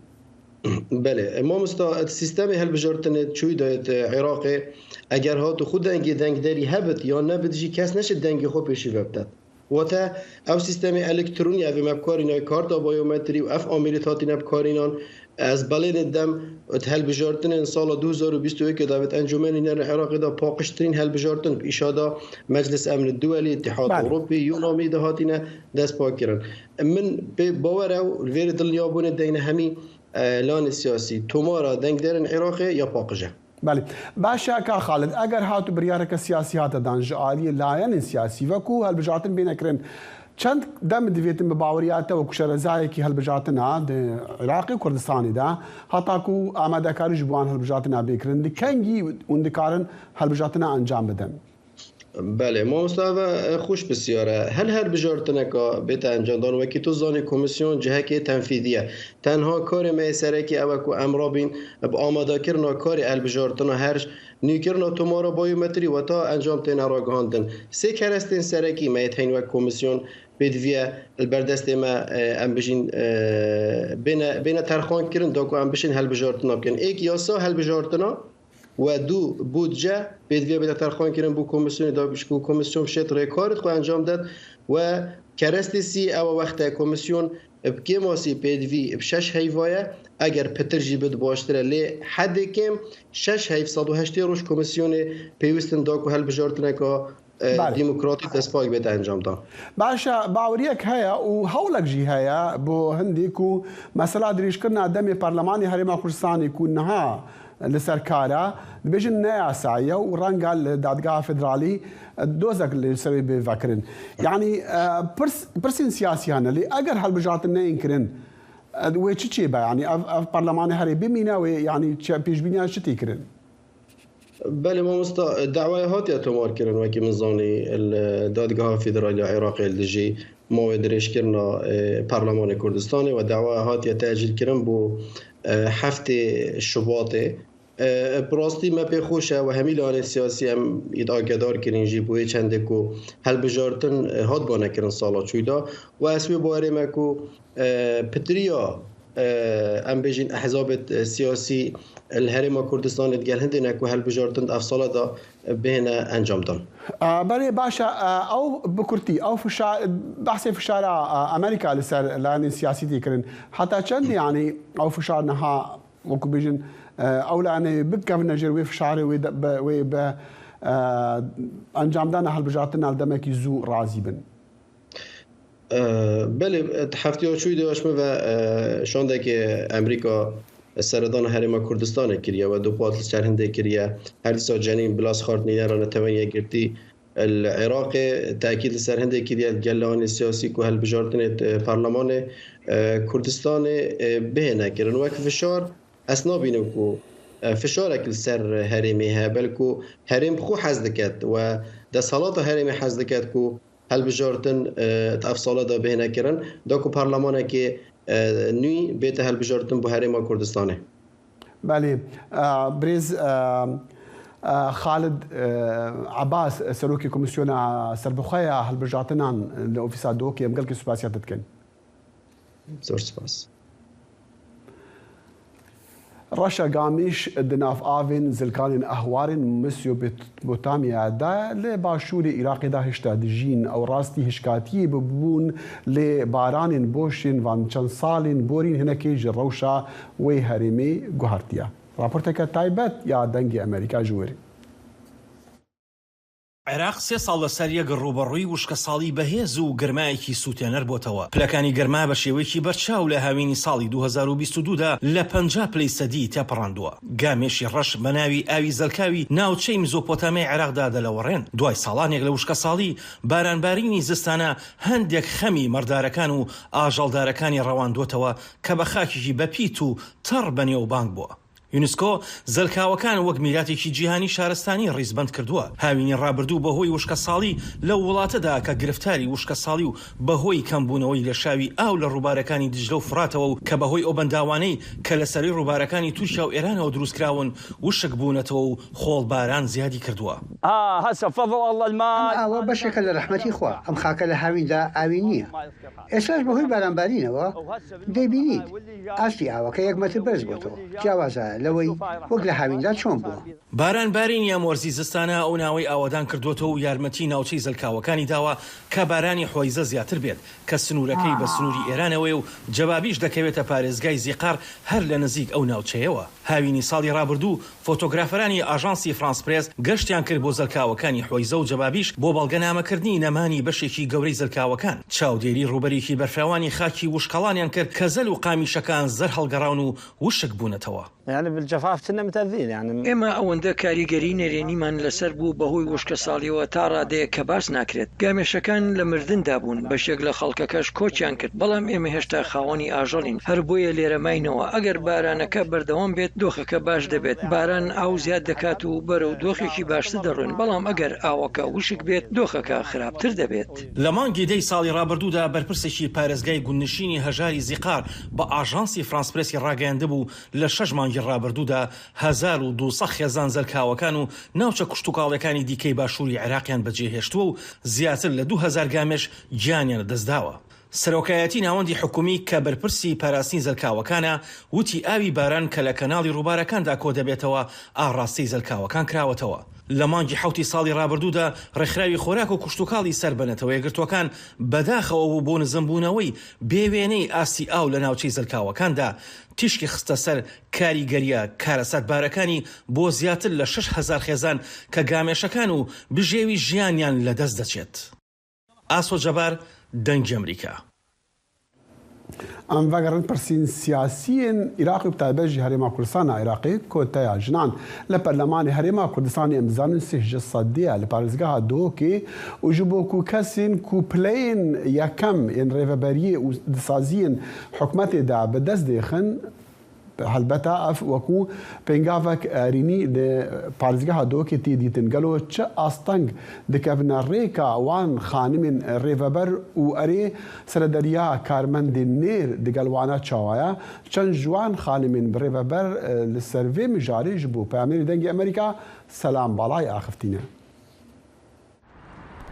Belê. E, mamosta, e, sîstemê hilbijartinê çûyî dayet, e, Iraqê, eger hat û xwe dengê dengderî hebit yan nebit jî, kes neşit dengê xwe pêşî ve bidet. Wate ev sîstemê elektronî, ev ê me bikarîne, karta biometrî û ev amêrê hatine bikarînan. Ez belê didem, di hilbijartinên sala du hezar û bîst û yekê de, encûmenê nêrên Iraqê de paqijtirîn hilbijartin bi îşada Meclis Emn Duwelî, Îtîhad Ewropî, UNAMI de hatine destpakirin. Min pê bawer e û li vêrê dilniyabûnê deyne hemî, e, lanê siyasî, tomara dengderên Iraqê ya paqij e. Belê. Baş e, ka Xalid, eger hat û biryareke siyasî hate dan ji aliyê layenên siyasî, veku hilbijartin bêne kirin, çend dem divêtin bi baweriya te weku şerezayekî hilbijartina di Iraqê û Kurdistanê de, heta ku amadekarî ji bo wan hilbijartina bê kirin, li kengî hûn dikarin hilbijartina encam bidin? Belê, mamosta, ev, e, xweş pisyar e. Her hilbijartineka bête encamdan, wekî tu zanî, komîsyon cihekê tenfîzî ye. Tenha karê me yê serekî ew e ku em rabîn bi amadekirina karê hilbijartina her nûkirina tomara biometrî weta encam têne ragihandin. Sê kerestên serekî me yê teyn wek komîsyon pêdivî ye li ber destê me, e, em bijîn, e, bêne, bêne terxankirin da ku em bişên hilbijartina bikin. Êk yasa hilbijartina, we du budce pêdivî bête terxankirin bo komîsyonê, da ku komîsyon bişêt rêkarê xwe encam det. We kerestê sî ew e, wexte komîsyon bi kêmasî pêdivî bi şeş heyva ye, eger pitir jî bit baştir e, lê hedê kêm şeş heyv, sed û heştê roj komîsyonê pêwîst in da ku hilbijartineka, e, Belê. demokratîk destpêk bête encamdan. Baş e, baweriyek heye û hewlek jî heye bo hindî ku mesela dirêjkirina demê Parlemanê Herêma Kurdistanê ku niha li ser kar e, dibêjin ne yasayî ye û renga li Dadgeha Federalî, e, dozek li ser wê bê vekirin. Yanî, e, pirs, pirsên siyasî hene, lê eger hilbijartin neyên kirin, e, wê çi çêbe? Yanî ev, ev Parlemanê herê bimîne, wê, yanî çi, pêşbîniya çi tê kirin? Belê mamosta, dawaya hatiye tomarkirin, wekî min zanî, li Dadgeha Federalî ya Iraqê li dijî mawê dirêjkirina, e, Parlemanê Kurdistanê we dawaya hatiye tecîlkirin bo, e, heftê Şubatê. E, bi rastî me pê xweş e we hemî lanê siyasî em ît agedar kirin jî bo wê çendê ku hilbijartin, e, hat banekirin sala çûyda. We ez wê bawerê me ku, e, pitiriya e, em bêjin ehzabê, e, siyasî li Herêma Kurdistanê digel hindê ne ku hilbijartin di ev sala de bihêne encamdan. A, belê, baş e, a, ew bi kurtî, ew fişar, behsê fişara, a, Amerîka li ser layanên siyasî tê kirin. Heta çendê, yanî, ew fişar niha, wekû bêjin, e, ew layanê bikevine jêr wê fişarê, wê de, be, wê be, e, encamdana hilbijartina li demekî zû razî bin? E, belê, di hefteya çûyî de ji min ve, e, şandekê Amerîka seredana Herêma Kurdistanê kiriye we, dûxwaz li ser hindê kiriye. Her dîsa cenîn bila xart nîne re Netewên Yekgirtî li Iraqê tekîd li ser hindê kiriye, gel layanê siyasî ku hilbijartinê, e, Parlemanê, e, Kurdistanê, e, bihêne kirin. Wek fişar, ez nabînim ku, e, fişarek li ser herêmê heye, belku herêm bi xwe hez diket we desthilata herêmê hez diket ku hilbijartin, e, di ev sala de bihêne kirin, da ku parlemanekê, e, nû bête hilbijartin bo Herêma Kurdistanê. Belê. E, birêz, e, e, Xalid, e, Ebas, serokê Komîsyona Serbixwe ya Hilbijartinan li Ofîsa Duhokê, em gelkî spasiya te dikin. Zor spas. Reşa Gamîş di nav avên zilkanên ehwarên Mesopotamya de li başûrê Iraqê de hişta dijîn. Ew rastî hişkatiyê bûbûn, lê baranên boşên van çend salên borîn hinekê ji rewşa wê herêmê guhertiye. Raporteke taybet ya Dengê Amerîka ji wir. Iraq sê sal li ser yek rûberoyî wişkesalî bihêz û girmayekî sûtêner بۆتەوە. پلەکانی گەرما بە شێوەیەکی بەرچاو لە هاوینی ساڵی دوو هەزار و بیست و دوو دا لە پەنجا پلەی سەدی تێپەڕاندووە. گامێشی ڕەش بە ناوی ئاوی زەلکاوی ناوچەی میزۆپۆتامیای عێراقدا دەلەوەڕێن. دوای ساڵانێک لە وشکەساڵی، بارانبارینی زستانە هەندێک خەمی مەڕدارەکان و ئاژەڵدارەکانی ڕەواندووەتەوە کە بە خاکێکی بەپیت و تەڕ بەنێوبانگ بووە. یونسکۆ زەلکاوەکان وەک میراتێکی جیهانی شارستانی ڕیزبەند کردووە. هاوینی ڕابردوو بەهۆی وشکەساڵی لەو وڵاتەدا کە گرفتاری وشکەساڵی و بەهۆی کەمبوونەوەی لێشاوی ئاو لە ڕووبارەکانی دجلە و فڕاتەوە و کە بەهۆی ئەو بەنداوانەی کە لە سەروی ڕووبارەکانی تورکیا و ئێرانەوە دروستکراون، وشک بوونەتەوە و خۆڵباران زیادی کردووە. ئا، هەسە فەضڵ ئەڵڵە الما. ئەم ئاوە بەشێکە لە ڕەحمەتی خوا. ئەم خاکە لە هاویندا ئاوی نییە. ئێستاش بەهۆی بارانبارینەوە دەیبینیت ئاستی ئاوەکە یەک مەتر بەرز بۆتەوە. جیاوازە لەوەی وەک لە هاویندا چۆن بووە. باران بارین یا مۆرزی زستانە ئەو ناوەی ئاوەدان کردووەتەوە و یارمەتی ناوچەی زەلکاوەکانی داوە کە بارانی حۆیزە زیاتر بێت، کە سنوورەکەی بە سنووری ئێرانەوەیە و جەبابیش دەکەوێتە پارێزگای زیقار هەر لە نزیک ئەو ناوچەیەوە. هاوینی ساڵی ڕابردوو، فۆتۆگرافەرانی ئاژانسی فرانس پرێس گەشتیان کرد بۆ زەلکاوەکانی حۆیزە و جەبابیش بۆ بەڵگەنامەکردنی نەمانی بەشێکی گەورەی زەلکاوەکان. چاودێری ڕووبەرێکی بەرفراوانی خاکی وشکەڵانیان کرد کە زەل و قامیشەکان زەر هەڵگەڕاون و وشک بوونەتەوە. یعنی بالجفاف چنە متەذین، یعنی. ئێمە ئەوەندە کاریگەری نەرێنیمان لەسەر بوو بەهۆی وشکەساڵیەوە تا ڕادەیەک کە باس ناکرێت. گامێشەکان لە مردندا بوون، بەشێک لە خەڵکەکەش کۆچیان کرد، بەڵام ئێمە هێشتا خاوەنی ئاژەڵین. هەر بۆیە لێرە ماینەوە. ئەگەر بارانەکە بەردەوام بێت، دۆخەکە باش دەبێت. باران ئاو زیاد دەکات و بەرەو دۆخێکی باشتر دەڕۆین، بەڵام ئەگەر ئاوەکە وشک بێت، دۆخەکە خراپتر دەبێت. لە مانگی دەی ساڵی ڕابردوودا بەرپرسێکی پارێزگای گوندنشینی هەژاری زیقار بە ئاژانسی فرانس پرێسی ڕاگەیاندبوو، لە شەش مانگی ڕابردوودا هەزار و دوو سەد خێزان زەلکاوەکان و ناوچە کشتوکاڵیەکانی دیکەی باشووری عێراقیان بەجێهێشتووە و زیاتر لە دوو هەزار گامێش گیانیان لەدەستداوە. سەرۆکایەتی ناوەندی حکومی کە بەرپرسی پاراستنی زەلکاوەکانە، وتی ئاوی باران کە لە کەناڵی ڕووبارەکاندا کۆدەبێتەوە، ئاڕاستەی زەلکاوەکان کراوەتەوە. لە مانگی حەوتی ساڵی ڕابردوودا ڕێکخراوی خۆراک و کشتوکاڵی سەر بە نەتەوە یەکگرتووەکان بەداخەوە بوو بۆ نزمبوونەوەی بێوێنەی ئاستی ئاو لە ناوچەی زەلکاوەکاندا، تیشکی خستە سەر کاریگەریە کارەساتبارەکانی بۆ زیاتر لە شەش هەزار خێزان کە گامێشەکان و بژێوی ژیانیان لەدەست دەچێت. ئاسۆ جەبار، دەنگی ئەمریکا. Em vegerin pirsên siyasiyên Iraqê û bi taybet jî Herêma Kurdistana Iraqê, koteya jinan li Perlemanê Herêma Kurdistanê, em dizanin sih ji sedê ye li parêzgeha Duhokê û ji bo ku kesên ku pileyên yekem yên rêveberiyê û di saziyên hikûmetê de bi dest dêxin, Helbeta ev wekû pêngavek erênî li parêzgeha Duhokê tê dîtin. Gelo çi asteng dikevine rêka wan xanimên rêveber û erê serederiya karmendên nêr digel wana çawa ye? Çend ji wan xanimên bi rêveber, e, li ser vê mijarê ji bo peyamnêrê Dengê Amerîka Selam Balay axivtîne.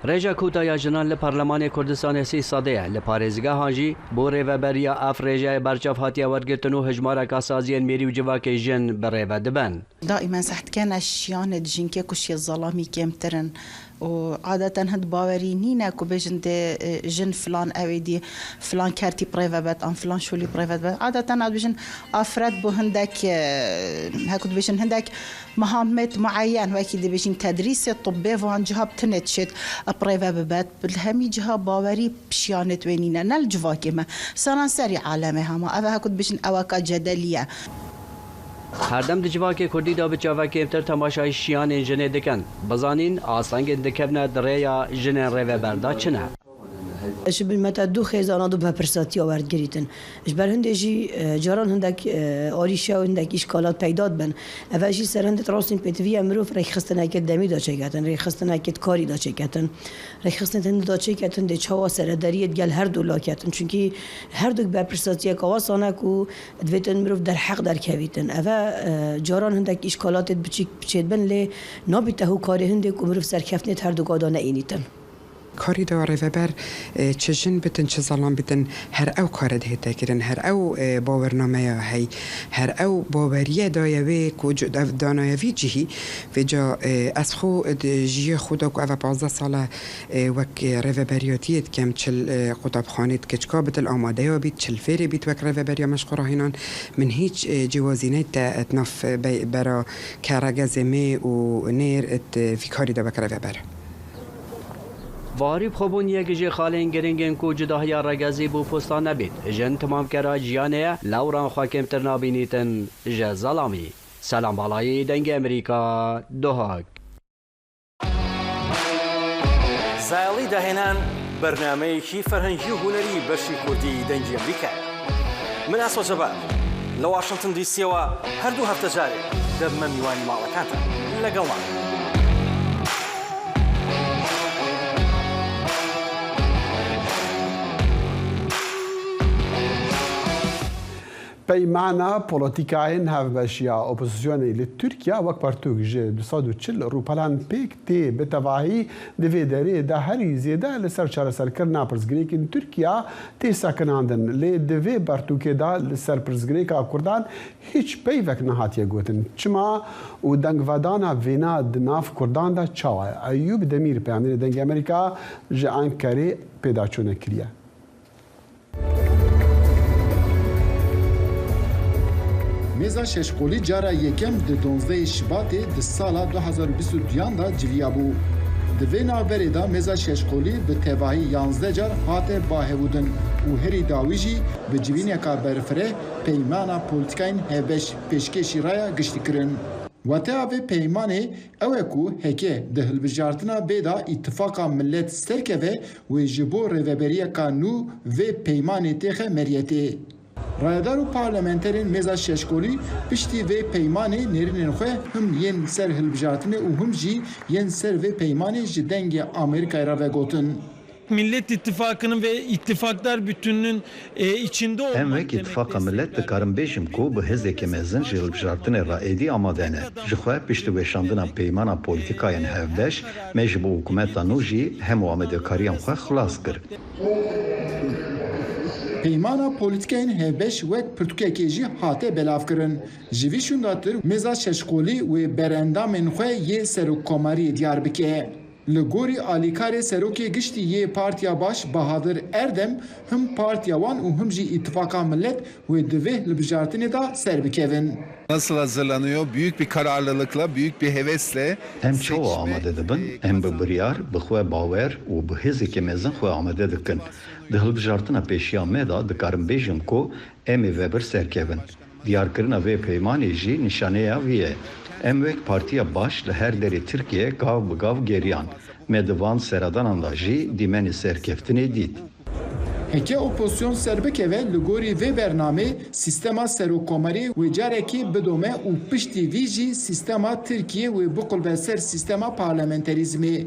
Rêja kota ya jinan li Parlemanê Kurdistanê sî sedê ye. Li parêzgehan jî bo rêveberiya ev rêjeyê berçav hatiye wergirtin û hejmareka saziyên mêrî û civakê jin bi rêve dibin. Daîmen seh dikene şiyanê di jinkê ku şiyê zelamî kêmtir in û adeten hind bawerî nîne ku bêjin dê, e, jin filan ew ê dî filan kertî bi rêve bet an filan şolî bi rêve dibet. Adeten ew dibêjin afret bo hindek, e, heku dibêjin hindek mehamêt mueyen, wekî dibêjin tedrîsê tibbê van ciha bi tinê dişêt bi rêve bibet. Li hemî ciha bawerî bi şiyanêt wê nîne, ne li civakê me. Seranserî alemê hema. Ev e, heku dibêjin eweka cedelî ye. Herdem di civakê kurdî de bi çavek kêmtir temaşayî şiyanên jinê dikin. Bizanîn, astengên dikevne di rêya jinên rêveber de çi ne? Ji bin me te du xêzana du bepirsatiya werdigirîtin. Ji ber hindê jî, e, caran hindek, e, arîşe û hindek îşkalat peyda dibin. Eve jî ser hindê rastîn pêtivî ye mirov rêkxistinekê demî de çêketin, rêkxistinekê karî de çêketin. Rêkxistinê hindê de çêketin dê çawa seredariyê digel her du la ketin. Çunkî her du bepirsatiyeka wesa ne ku divêtin mirov derheq derkevîtin. Eve, e, caran hindek îşkalatê biçîk çêdibin lê nabîte hû karê hindê ku mirov serkeftinê her du ka de neînîtin. Karî de rêveber, e, çi jin bitin, çi zelam bitin, her ew kare dihête kirin, her ew, e, bawernameya hey, her ew baweriye daye wê ku cu-, ev danaye vî cihî. Vêca, e, ez xwe di jiyê xwe de ku eve pazdeh sal e, e, wek, e, rêveberiyatiyê dikem, çi li, e, qutabxanê di keçika bit, li amadeya bît, çi li fêrê bît wek rêveberiya me ji xwe rahînan, min hîç, e, cêwazî neyt te, e, di nav, e, be-, bera ke regezê me û nêr, e, di vî karî de wek rêveber. Warî bi xwe bûn yek ji xalên giringên ku cudahiya regezî bo posta nebît. Jin timamkera jiyanê ye, lewran xwe kêmtir nabînîtin ji zelamî. Selam Balayî, Dengê Emerîka, Duhok. زایەڵی داهێنان، بەرنامەیەکی فەرهەنگی و هونەری بەشی کوردی دەنگی ئەمریکایە. من ئاسۆ جەبار، لە واشنتن دیسیەوە هەردوو هەفتە جارێک دەبمە میوانی ماڵەکانتان. لەگەڵمان. Peymana polîtîkayên hevbeş ya opozîsyonê li Tirkiye wek pertûk ji du sed û çil rûpelan pêk tê. Bi tevahî di vê derê de herî zêde li ser çareserkirina pirsgirêkên Tirkiye tê sekinandin. Lê di vê pertûkê de li ser pirsgirêka Kurdan hîç peyvek nehatiye gotin. Çima û dengvedana vêna di nav Kurdan de çawa ye? Eyûb Demîr, peyamnêrê Dengê Amerîka ji Enkerê pêdaçûnek kiriye. Mêza Şeşkolî cara yekem di donzdehê Şibatê di sala du hazar û bîst û duyan de civiya bû. Di vê navberê de Mêza Şeşkolî bi tevahî yanzdeh car hate bahevûdin û herî dawî jî bi civîneka berfireh Peymana Polîtîkayên Hevbeş pêşkêşî raya giştî kirin. Wateya vê peymanê ew e ku heke di hilbijartina vê de Îtifaqa Milet serkeve, wê ji bo rêveberiyeka nû vê peymanê têxe meriyetê. Rayedar û parlamenterên Mêza Şeşkolî piştî vê peymanê nêrînên xwe him yên ser hilbijartinê û him jî yên ser vê peymanê ji Dengê Amerîkayê re vegotin. Millet İttifakı'nın ve ittifaklar bütününün, e, içinde olmak Em wek demek Îtifaqa Milet dikarim bêjim ku bi hêzeke mezin ji hilbijartinê re êdî amade ne. Ji xwe piştî weşandina Peymana Polîtîkayên Hevbeş, me ji bo hikûmeta nû jî hemû amadekariyan xwe xilas kir. Peymana Polîtîkayên Hevbeş wek pirtûkekê jî hate belavkirin. Ji vî şûndatir Mêza Şeşkolî wê berendamên xwe yê serokkomariyê diyar bike. Li gorî alîkarê serokê giştî yê Partiya Baş Bahadir Erdem, him partiya wan û him jî Îtifaqa Milet wê di vê hilbijartinê de serbikevin. Nasıl hazırlanıyor? Büyük bir kararlılıkla, büyük bir hevesle Em çawa seçme, amade dibin? e, Em bi kazan- biryar, bi xwe bawer û bi hêzeke mezin xwe amade dikin. Di hilbijartina pêşiya me de dikarim bêjim ku em ê vebir serkevin. Diyarkirina vê peymanê jî nîşaneya vî ye. Em wek Partiya Baş li her derê Tirkiye gav bi gav geriyan. Me di van seradanan de jî dîmenê serkeftinê dît. Heke opozîsyon serbikeve, li gorî vê bernamê sîstema serokkomariyê wê carekê bidome û piştî vî jî sîstema Tirkiyê wê biqulbe ser sîstema parlamenterîzmê.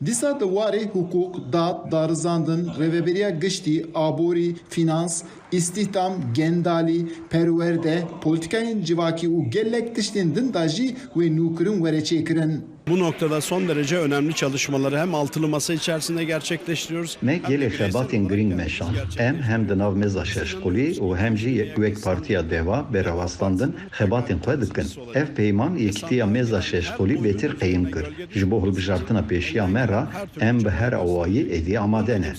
Dîsa di warê hiqûq, dad, darizandin, rêveberiya giştî, aborî, fînans, îstîhdam, gendalî, perwerde, polîtîkayên civakî û gelek tiştên din de jî wê nûkirin were çêkirin. Bu noktada son derece önemli çalışmaları hem altılı masa içerisinde gerçekleştiriyoruz. Me gelê xebatên girîng meşand. Em hem di nav mêza şeşqulî û hem jî wek Partiya Deva Berevastandin xebatên xwe dikin. Ev peyman yekîtiya mêza şeşqulî bêtir qeyim kir. Ji bo hilbijartina pêşiya me re em bi her awayî êdî amade ne.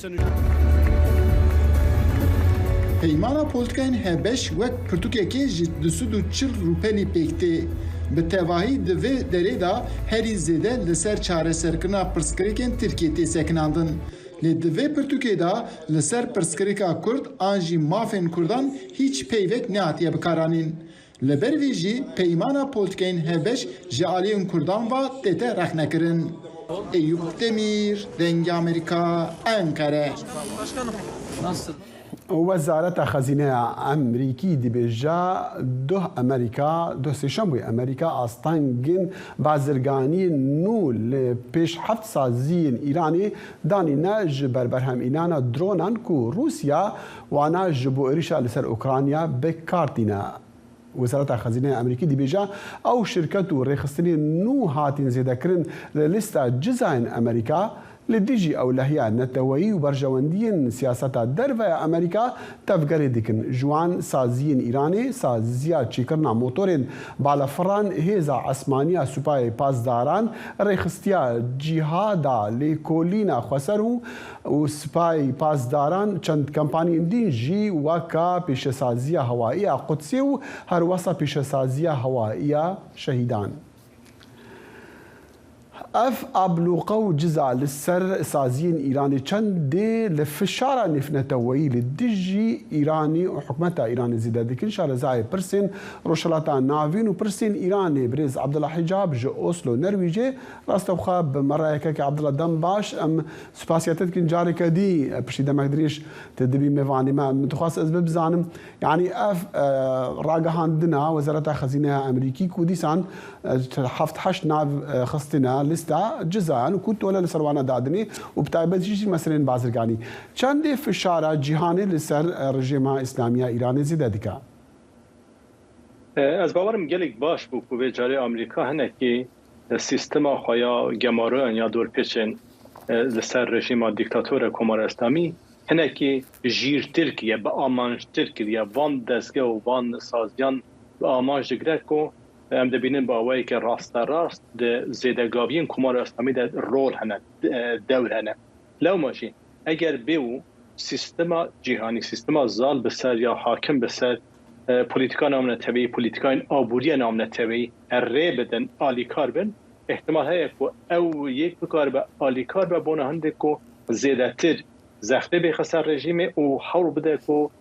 Peymana polîtîkayên H beş wek pirtûkekê ji du sed û çil rûpelî pêk tê. Bi tevahî di vê derê de herî zêde li ser çareserkirina pirsgirêkên Tirkiyê tê sekinandin. Lê di vê pirtûkê de li ser pirsgirêka Kurd an jî mafên Kurdan hîç peyvek nehatiye bikaranîn. Li ber vê jî peymana polîtîkayên H beş ji aliyên Kurdan ve tête rexnekirin. Eyûp Demîr, Dengê Amerîka, Enqere. Wezareta Xezîneya Amerîkî dibêje, duh Amerîka, duh Sêşemwê Amerîka astengên bazirganiyên nû li pêş heft saziyên Îranê danîne ji ber berhemînana dronan ku Rûsya wana ji bo êrişa li ser Ukrayna bi kar tîne. Wezareta Xezîneya Amerîkî dibêje, ew şirket û rêxistinên nû hatîn zêdekirin li lîsta cizayên Amerîka li dijî ewlehiya neteweyî û berjewendiyên siyaseta derve ya Amerîka tevgerê dikin. Ji wan saziyên Îranê, saziya çêkirina motorên balefiran, hêza esmaniya Supayê Pasdaran, rêxistiya cîhada lêkolîna xweser û û Sipayê Pasdaran, çend kampaniyên din jî weka pêşesaziya hewayî ya Qudsê û herwesa pêşesaziya hewayî ya şehîdan. Ev ablûqe û ciza li ser saziyên Îranê çendê li fişara nêvneteweyî li dijî Îranê û hikûmeta Îranê zêde dikin. Şarezayê pirsên Rojhilata Navîn û pirsên Îranê birêz Abdullah Hicab ji Oslo, Nerwîcê, rastewxwe bi me re yekekê Abdullah dem baş. Em Spasiya te dikin careke dî, e, piştî demek dirêj te dibî mêvanê me. Min dixwast ez bizanim, yanî ev, e, ragihandina Wezareta Xezîneya Amerîkî ku dîsan, e, heft heşt nav, e, xistine lîsta cizayan û ku tole li ser wana dadinê û bi taybet jî meselên bazirganî. Çendê fişara cîhanê li ser, e, rejîma Îslamî ya Îranê zêde dike? Ez bawerim gelek baş bû ku vê carê Amerîka hinekî sîstema xwe ya gemaroyan ya dorpêçên li ser rejîma dîktator e Komara Îslamî hinekî jîrtir kiriye, bi amanjtir kiriye, van dezgeh û van saziyan bi amanj digire ku em dibînin bi awayeke rasterast di zêdegaviyên Komara Îslamî de rol hene, dewr hene. Lewma jî eger bê û sîstema cîhanî, sîstema zal bi ser ya hakim bi ser, e, polîtika navneteweyî, polîtikayên aboriya navneteweyî, e, rê bidin, alîkar bin, îhtimal heye ku ew yek bikaribe alîkar be bona hindê ku zêdetir zextê bêxe ser rejîmê û hewl bide ku,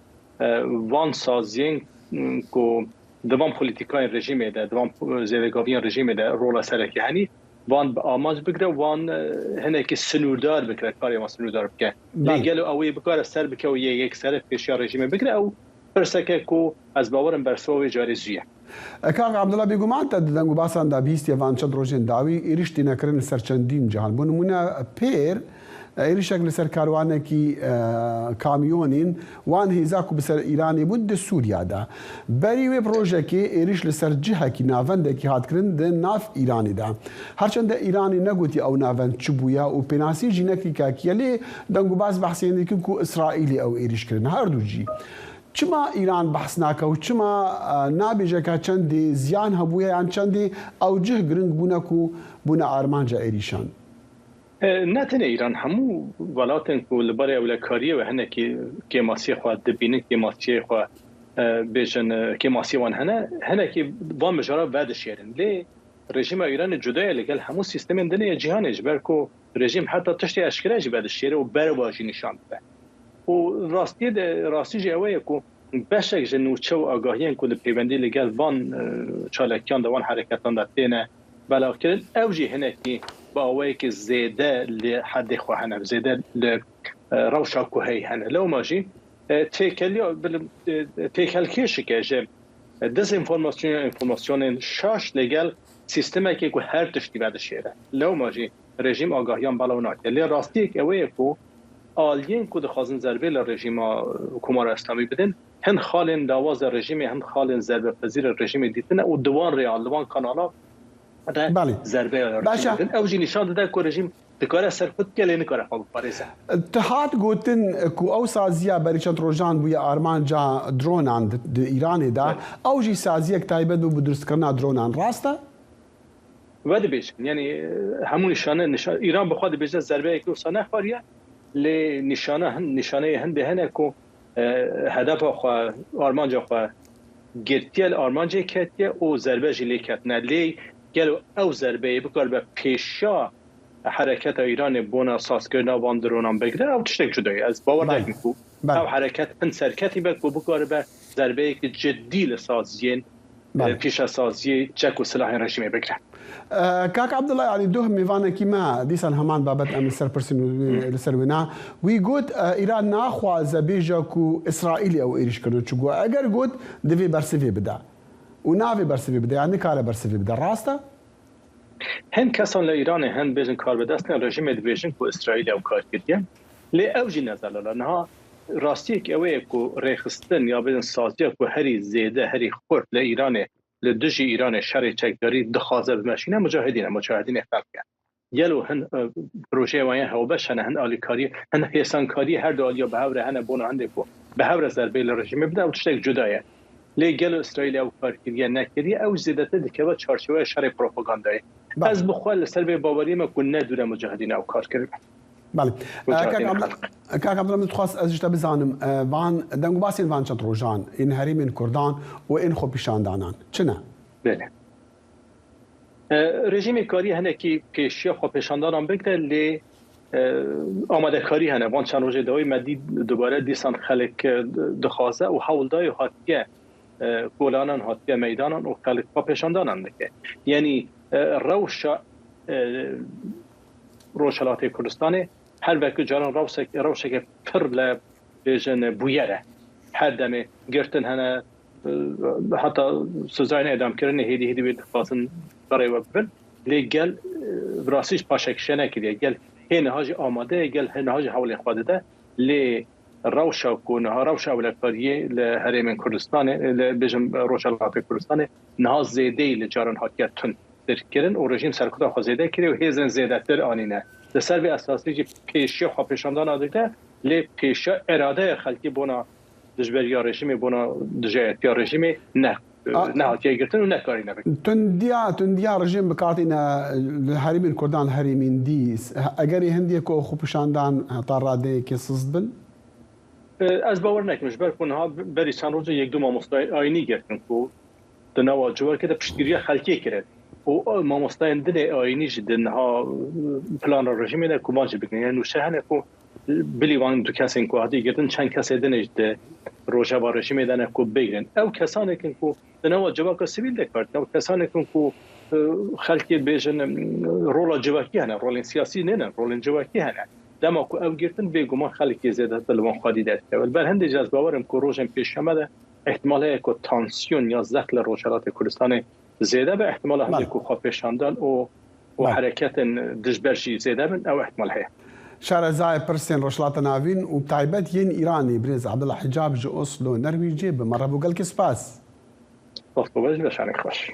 e, van saziyên, m, ku di van polîtikayên rejîmê de, di van, e, zêdegaviyên rejîmê de rola sereke henî, van bi amanc bigire, van, e, hinekî sinûrdar bikire, karê wan sinûrdar bike. Lê Belê. Gelo ew ê bikare ser bike û yê yekser pêşiya rejîmê bigire, ew pirseke ku ez bawerim bersiva wê carê zû ye. E, Kak Abdullah, bêguman te di deng û basan de bihîstiye van çend rojên dawî êrîş tîne kirin li ser çendîn cihan. Bo nimûne pêr, e, êrîşek li ser karwanekî, e, kamyonên wan hêza ku bi ser Îranê bûn di Sûriya de. Berî wê bi rojekê êrîş li ser cihekî navendekî hat kirin di nav Îranê de. Her çend Îranê negotiye ew navend çi bûye û pênasî jî nekirî kakiye, lê deng û baz behsê yên dikin ku Îsraîlê ew êrîş kirin. Her du jî. Çima Îran behs nake û çima, e, nabêje ka çendê ziyan hebûye yan çendê ew cih giring bûne ku bûne armanca êrîşan? E, ne tenê Îran, hemû welatên ku li barê ewlekariyê ve hinekî kêmasiyê xwe dibînin, kêmasiyê xwe, e, bêjin, e, kêmasiyê wan hene, hinekî van mijara vedişêrin. Lê rejîma Îranê cuda ye li gel hemû sîstemên din ê cîhanê, ji ber ku rejîm heta tiştê eşkere jî vedişêre û bereva jî nîşan dide. Û rastiyê de, rastî jî ew ye ku beşek ji nûçe û agahiyên ku di pêwendî li gel van, e, çalakiyan de, van hereketan de têne belavkirin, ew jî hinekî bi awayekî zêde li hedê xwe hene, zêde li, e, rewşa ku heye hene. Lewma jî, e, têkeliya, bil-, e, têkelkêşike ji dezinformasyon ya enfòrmasyonên şaş li gel sîstemekê ku her tiştî vedişêre. Lewma jî rejîm agahiyan belav nake. Lê rastiyek ew ye ku aliyên ku dixwazin zerbê li rejîma Komara Îslamî bidin, hin xalên dawaza rejîmê, hin xalên zerbepezîra rejîmê dîtine û di wan rêyan, li wan kanala de Belê. zerbeya Baş e. rejîmê didin. Ew jî nîşan dide ku rejîm dikare serxwe bike lê nikare xwe biparêze. Ti hat gotin ku ew saziya berî çend rojan bûye armanca dronan di, di Îranê de. Belê. Ew jî saziyek taybet bû bi durustkirina dronan. Rast e? Ve dibêjin, yanî, e, hemû nîşane, nîşa-, Îran bi xwe dibêje zerbeyekî wisa nexwariye, lê nîşane hin-, nîşaneyê hindê hene ku, e, hedefa xwe, armanca xwe girtiye, li armancê ketiye û zerbe jî lê ketine. Lê gelo ew zerbeyê bikaribe pêşiya hereketa Îranê bona sazkirina van dronan bigire, ew tiştek cuda ye. Ez bawer Belê. nakim ku Belê. ew hereket hin serketî be ku bikaribe zerbeyekî cidî li saziyên Belê. e, pîşesaziyê çek û silahên rejîmê bigire. E, Kak Abdullah, yanî duh mêvanekî me dîsan heman babet em li ser pirsin û wî, li ser wê na. Wî got, e, Îran naxwaze bêje ku Îsraîlê ew êrîş kirine, çi got, eger got, divê bersivê bide. Û navê bersivê bide, yan nikare bersivê bide. Rast e? Hin kesan li Îranê, hin bêjin karbidestên rejîmê dibêjin ku Îsraîlê ew kar kiriye. Lê ew jî ne zelal e. Niha rastiyek ew ye ku rêxistin ya bêjin saziya ku herî zêde, herî xurt li Îranê, li dijî Îranê şerê çekdarî dixwaze bimeşîne, mucahidîn e, mucahidînê xelk e. Gelo hin, e, projeyê wan yên hewbeş hene, hin alîkariyê, hin hêsankariyê her du aliya bi hev re hene bona hindê ku bi hev re zerbeyê li rejîmê bide, ew tiştek cuda ye. Lê gelo Îsraîlê ew kar kiriye, nekiriye, ew zêdetir dikeve çarçoveya şerê propagandayê. Belê. Ez bi xwe li ser vê baweriyê me ku ne dûre mucahidîn ew kar kiribe. Belê. Mucahidîn Kak Abd-, xelq. Kak Abdullah, min dixwest ez ji te bizanim, e, van deng û basên van çend rojan ên herêmên Kurdan û ên xwepîşandanan çi ne? Belê. E, rejîmê kariye hinekî pêşiya xwepêşandanan bigire, lê, e, amadekarî hene. Van çend rojê dawî me dît dubare dîsan xelk, e, dixwaze û hewl dayê hatiye, e, kolanan, hatiye meydanan û xelk xwepêşandanan dike. Yanî, e, rewşa, e, Rojhelatê Kurdistanê her wekî caran rewsek-, rewşeke pir le bêjin bûyer e. Her demê girtin hene, e, heta sizayên edamkirinê hêdî hêdî wê dixwazin berê we bibin. Lê gel, e, bi rastî jî paşekişe nekiriye. Gel hê niha jî amade ye, gel hê niha jî hewlên xwe dide. Lê rewşa ku niha rewşa ewlekariyê li herêmên Kurdistanê, li bêjin Rojhelatê Kurdistanê niha zêdeyî li caran hatiye tund dirkirin û rejîm serkuta xwe zêde kiriye û hêzên zêdetir anîne. Li ser vê esasî jî pêşiya xwepêşandana dike, lê pêşiya îradeya xelkî bona dijberiya rejîmê, bona dijayetiya rejîmê ne, A- nehatiye girtin û nekarîne bikin. Tundiya, tundiya rejîm bi kar tîne li herêmên Kurdan, herêmên dî. Egerê hindiyê ku xwepêşandan heta radeyekê siz bin? E, ez bawer nekim, ji ber ku niha berî çend rojê yek du mamostayên ayînî girtin ku di nava civakê de piştgiriya xelkê kirin. Û, e, mamostayên din ê ayînî jî di niha, e, plana rejîmê de ku van jî bigirin. Yani nûşe hene ku, e, bilî van du kesên ku hatî girtin, çend kesê din ê jî di rojeva rejîmê de ne ku bigirin. Ew kesanek in ku di nava civaka sivîl de kar dikin. Ew kesanek in ku, e, xelkê bêjin, e, rola civakî hene, rolên siyasî nêne, rolên civakî hene. Dema ku ew girtin, bêguman xelkê zêdetir li wan xwedî derdikeve. Li ber hindê jî ez bawer im ku rojên pêşiya me de îhtimal heye ku tansiyon ya zehf li Rojhelatê Kurdistanê zêde be, îhtimala hindê Belê. ku xwepêşandan û, û Belê. hereketên dijber jî zêde bin, ew îhtimal heye. Şarezayê pirsên Rojhilata Navîn û taybet yên Îranê, birêz Abdullah Hicab ji Oslo, Norwêcê, bi me re bû, gelkî spas. Dost û weş, weşanê xweş.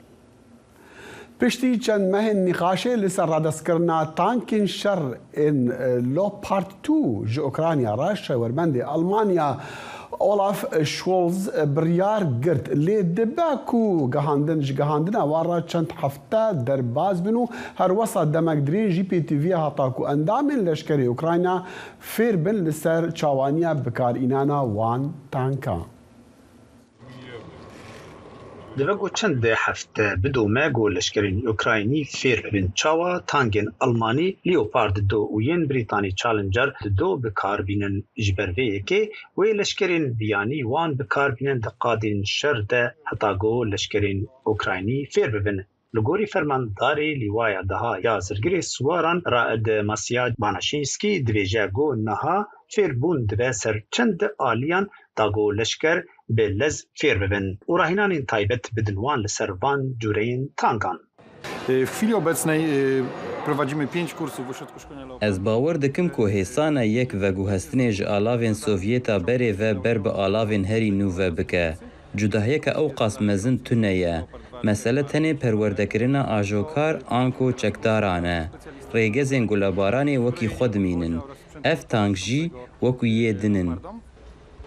Piştî çend mehên nîqaşê li ser radestkirina tankên şer ên, e, Leopard two ji Ukrayna re, şêwerbendê Almanya Olaf Scholz biryar girt. Lê dibe ku gihandin, ji gihandina wan re çend hefte derbas bin û her wesa demek dirêj jî pêtiviya heta ku endamên leşkerê Ukrayna fêr bin li ser çawaniya bikarînana wan tankan. Dibe ku çend hefte bidome ku leşkerên Ukraynî fêr bibin çawa tankên Almanî Leopard du û yên Brîtanî Challenger du bi kar bînin. Ji ber vê yekê wê leşkerên biyanî wan bi kar bînin di qadên şer de heta ku leşkerên Ukraynî fêr bibin. Li gorî fermandarê Lîwaya Daha ya Zirgirê Siwaran Raed Masya Banashînskî dibêje ku niha fêrbûn dibe ser çend aliyan da ku leşker bi lez fêr bibin û rahînanên taybet bidin wan li ser van cûreyên tankan. E, w chwili obecnej, e, prowadzimy pięć kursów w Ośrodku Szkolenia Leopard. Ez bawer dikim ku hêsana yek veguhestinê ji alavên Sovyêta berê ve ber bi alavên herî nû ve bike. Cudahiyeke ewqas mezin tune ye. Mesele tenê perwerdekirina ajokar anku çekdaran e. Rêgezên gulebaranê wekî xwe dimînin. Ev tank jî wekî yê din in.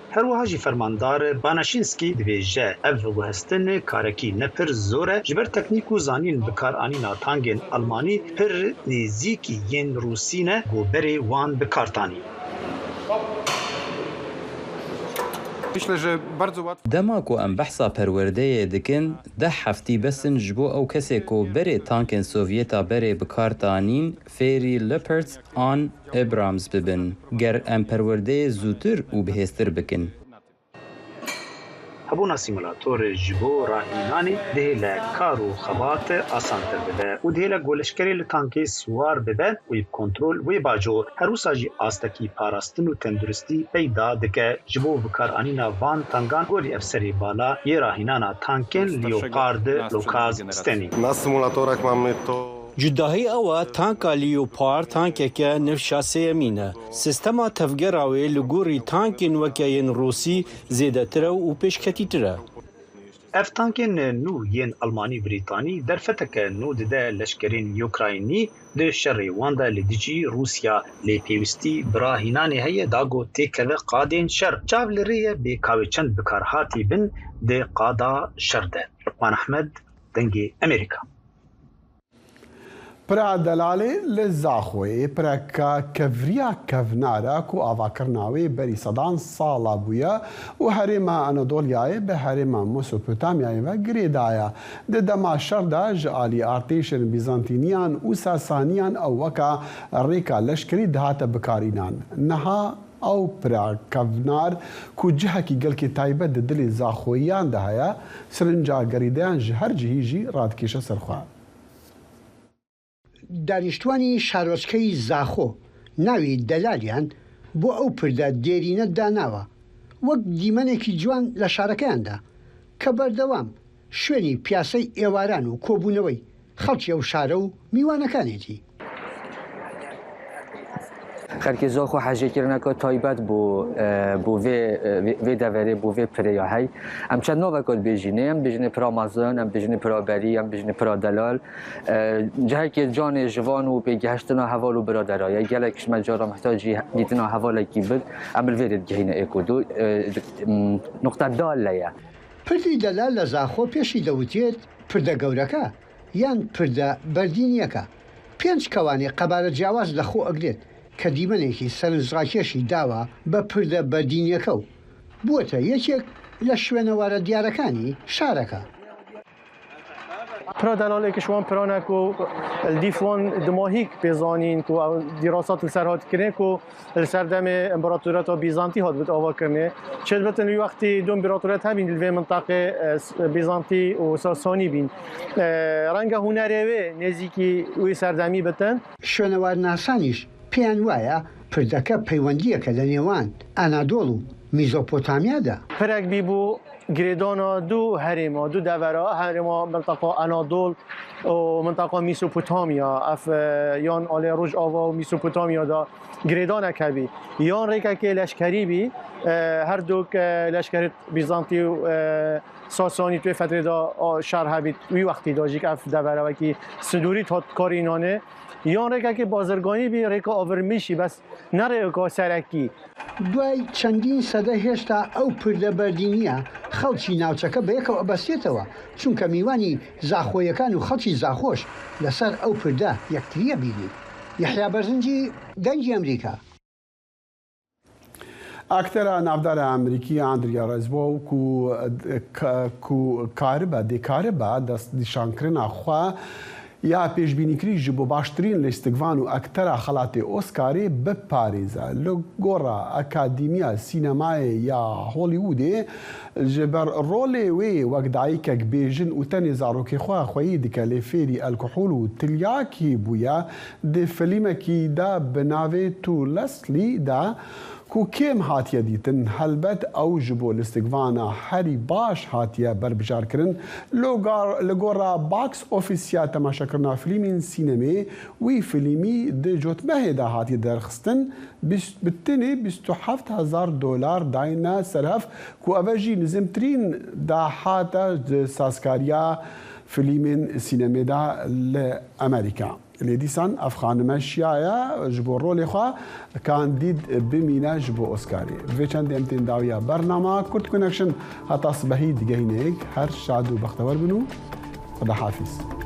Her wiha jî fermandar Banashînskî dibêje, ev guhestin karekî ne pir zor e, ji ber teknîk û zanîn bikaranîna tankên Almanî pir nêzîkî yên Rûsî ne ku berê wan bi kar tanî. Dema ku em behsa perwerdeyê dikin, deh heftî bes in ji bo ew kesê ku berê tankên Sovyeta berê bi kar tanîn, fêrî Leopards an Abrams bibin, ger em perwerdeyê zûtir û bihêztir bikin. Hebûna sîmulator ji bo rahînanê dihêle kar û xebat asantir bibe û dihêle ku leşkerê li tankê siwar bibe û bi kontrol wê bajo. Her wisa jî astekî parastin û tenduristî peyda dike. Ji bo bikaranîna van tankan gorî efserê bala yê rahînana tankên Leopard Lukas Stenî. Na simulatorek Cudahî ew e, tanka Leopard tankeke nifşa sêyemîn e. Sîstema tevgera wê li gorî tankên weke yên Rûsî zêdetir e û pêşketîtir e. Ev tankên nû yên Almanî-Brîtanî derfeteke nû dide leşkerên Ukraynî di şerê wan de li dijî Rûsya, lê pêwîstî bi rahînanê heye da ku têkeve qadên şer. Çav li rê ye bê ka wê çend bikarhatî bin di qada şer de. Luqman Ehmed, Dengê Emerîka. Pira delalê li Zaxoyê pireka kevriya kevnar e ku avakirina wê berî sedan sala bûye û herêma Anadolyayê bi herêma Mesopotamyayê ve girêdaya. Di dema şer de ji alî artêşên Bîzantîniyan û Sasaniyan ew weka rêka leşkerî dihate bikarînan. Niha ew pira kevnar ku cihekî gelkî taybet di dilê Zaxoyiyan de heye, sirinca gerîdeyan ji her cihî jî radikêşe ser xwe. دانیشتوانی شارۆچکەی زاخۆ ناوی دەلالیان بۆ ئەو پردە دێرینە داناوە وەک دیمەنێکی جوان لە شارەکەیاندا کە بەردەوام شوێنی پیاسەی ئێواران و کۆبوونەوەی خەڵکی ئەو شارە و میوانەکانێتی. Xelkê Zaxo hejêkirineke taybet bo, e, bo vê, e, vê, vê deverê, bo vê pirê ya hey. Em çend naveka dibêjînê, em bêjinê pira mezin, em bêjinê pira berî, em bêjinê pira delal. E, cihekê canê ji van û pêgehiştina heval û biradera ye. Gelek ji me cara mihtacî dîtina hevalekî bik, em li vê rê digihîne êk û du. E, di-, m, nuqte dal le ye. پردی دەلال لە زاخۆ پێشی دەوترێت پردە گەورەکە یان پردە بەردینییەکە. پێنج کەوانێ قەبارە جیاواز لەخۆ ئەگرێت کە دیمەنێکی سەرنجڕاکێشی داوە بە پردە بەردینییەکە و بووەتە یەکێک لە شوێنەوارە دیارەکانی شارەکە. Pira delalê ki ji wan piran e ku li dîf wan dimahîk pê zanîn ku ew dîrasat li ser hat kirin ku li serdemê împaratoriyeta Bîzantî hat bit avakirinê. Çêdibitin wî wextî du împaratoriyet hebîn li vê minteqê, e, s-, Bîzantî û Sasanî bîn. E, renge hunerê wê nêzîkî wî serdemî bitin. شوێنەوارناسانیش پێیان وایە پردەکە پەیوەندییەکە لە نێوان ئەنادۆڵ و میزۆپۆتامیادا. Pirek bî bo girêdana du herêma, du devera, herêma minteqa Anadol û minteqa Mesopotamya, ev, e, yan alê Rojava û Mesopotamya de girêdanek hebî. Yan rêkekê leşkerî bî, e, her du, e, leşkerê Bîzantî û, e, Sasanî di wê fetrê de, a, şer hebî, wî wextî de jî ev devera wekî sindûrî hat karînanê. Yan rêkekê bazirganî bî, rêka avirmîşî, bes ne rêka serekî. دوای چەندین سەدە هێشتا ئەو پردە بەردینییە خەڵکی ناوچەکە بەیەکەوە ئەبەستێتەوە، چونکە میوانی زاخۆییەکان و خەڵکی زاخۆش لەسەر ئەو پردە یەکتری ئەبینین. یەحیا بەرزنجی، دەنگی ئەمریکا. Aktera navdara Amerîkî Andrea Riseborough ku, ku karibe, dê karibe destnîşankirina xwe ya pêşbînîkirî ji bo baştirîn lîstikvan û aktera xelatê Oscarê biparêze. Li gora Akademiya Sînemayê ya Hollywoodê, ji ber rolê wê wek dayikek bêjin û tenê zarokê xwe xweyî dike, lê fêrî alkohol û tilyakî bûye, di filmekî de bi navê To Leslie de, ku kêm hatiye dîtin, helbet ew ji bo lîstikvana herî baş hatiye berbijarkirin. Logar, li gora Box Office ya temaşekirina filmên sînemê, wî filmî di cotmehê de hatiye derxistin, bîst, bi tenê bîst û heft hezar dolar dayne ser hev, ku ev e jî nizimtirîn dahat e di sazkariya Filmên sînemê de li Amerîka. Lê dîsan ev xanime şiyaye ji bo rolê xwe kandîd bimîne ji bo Oscarê. Vê çendê em tên dawiya bernama Kurt Connection. Heta sibehî digehînêk, her şad û bextewer bin û Xwedahafîz.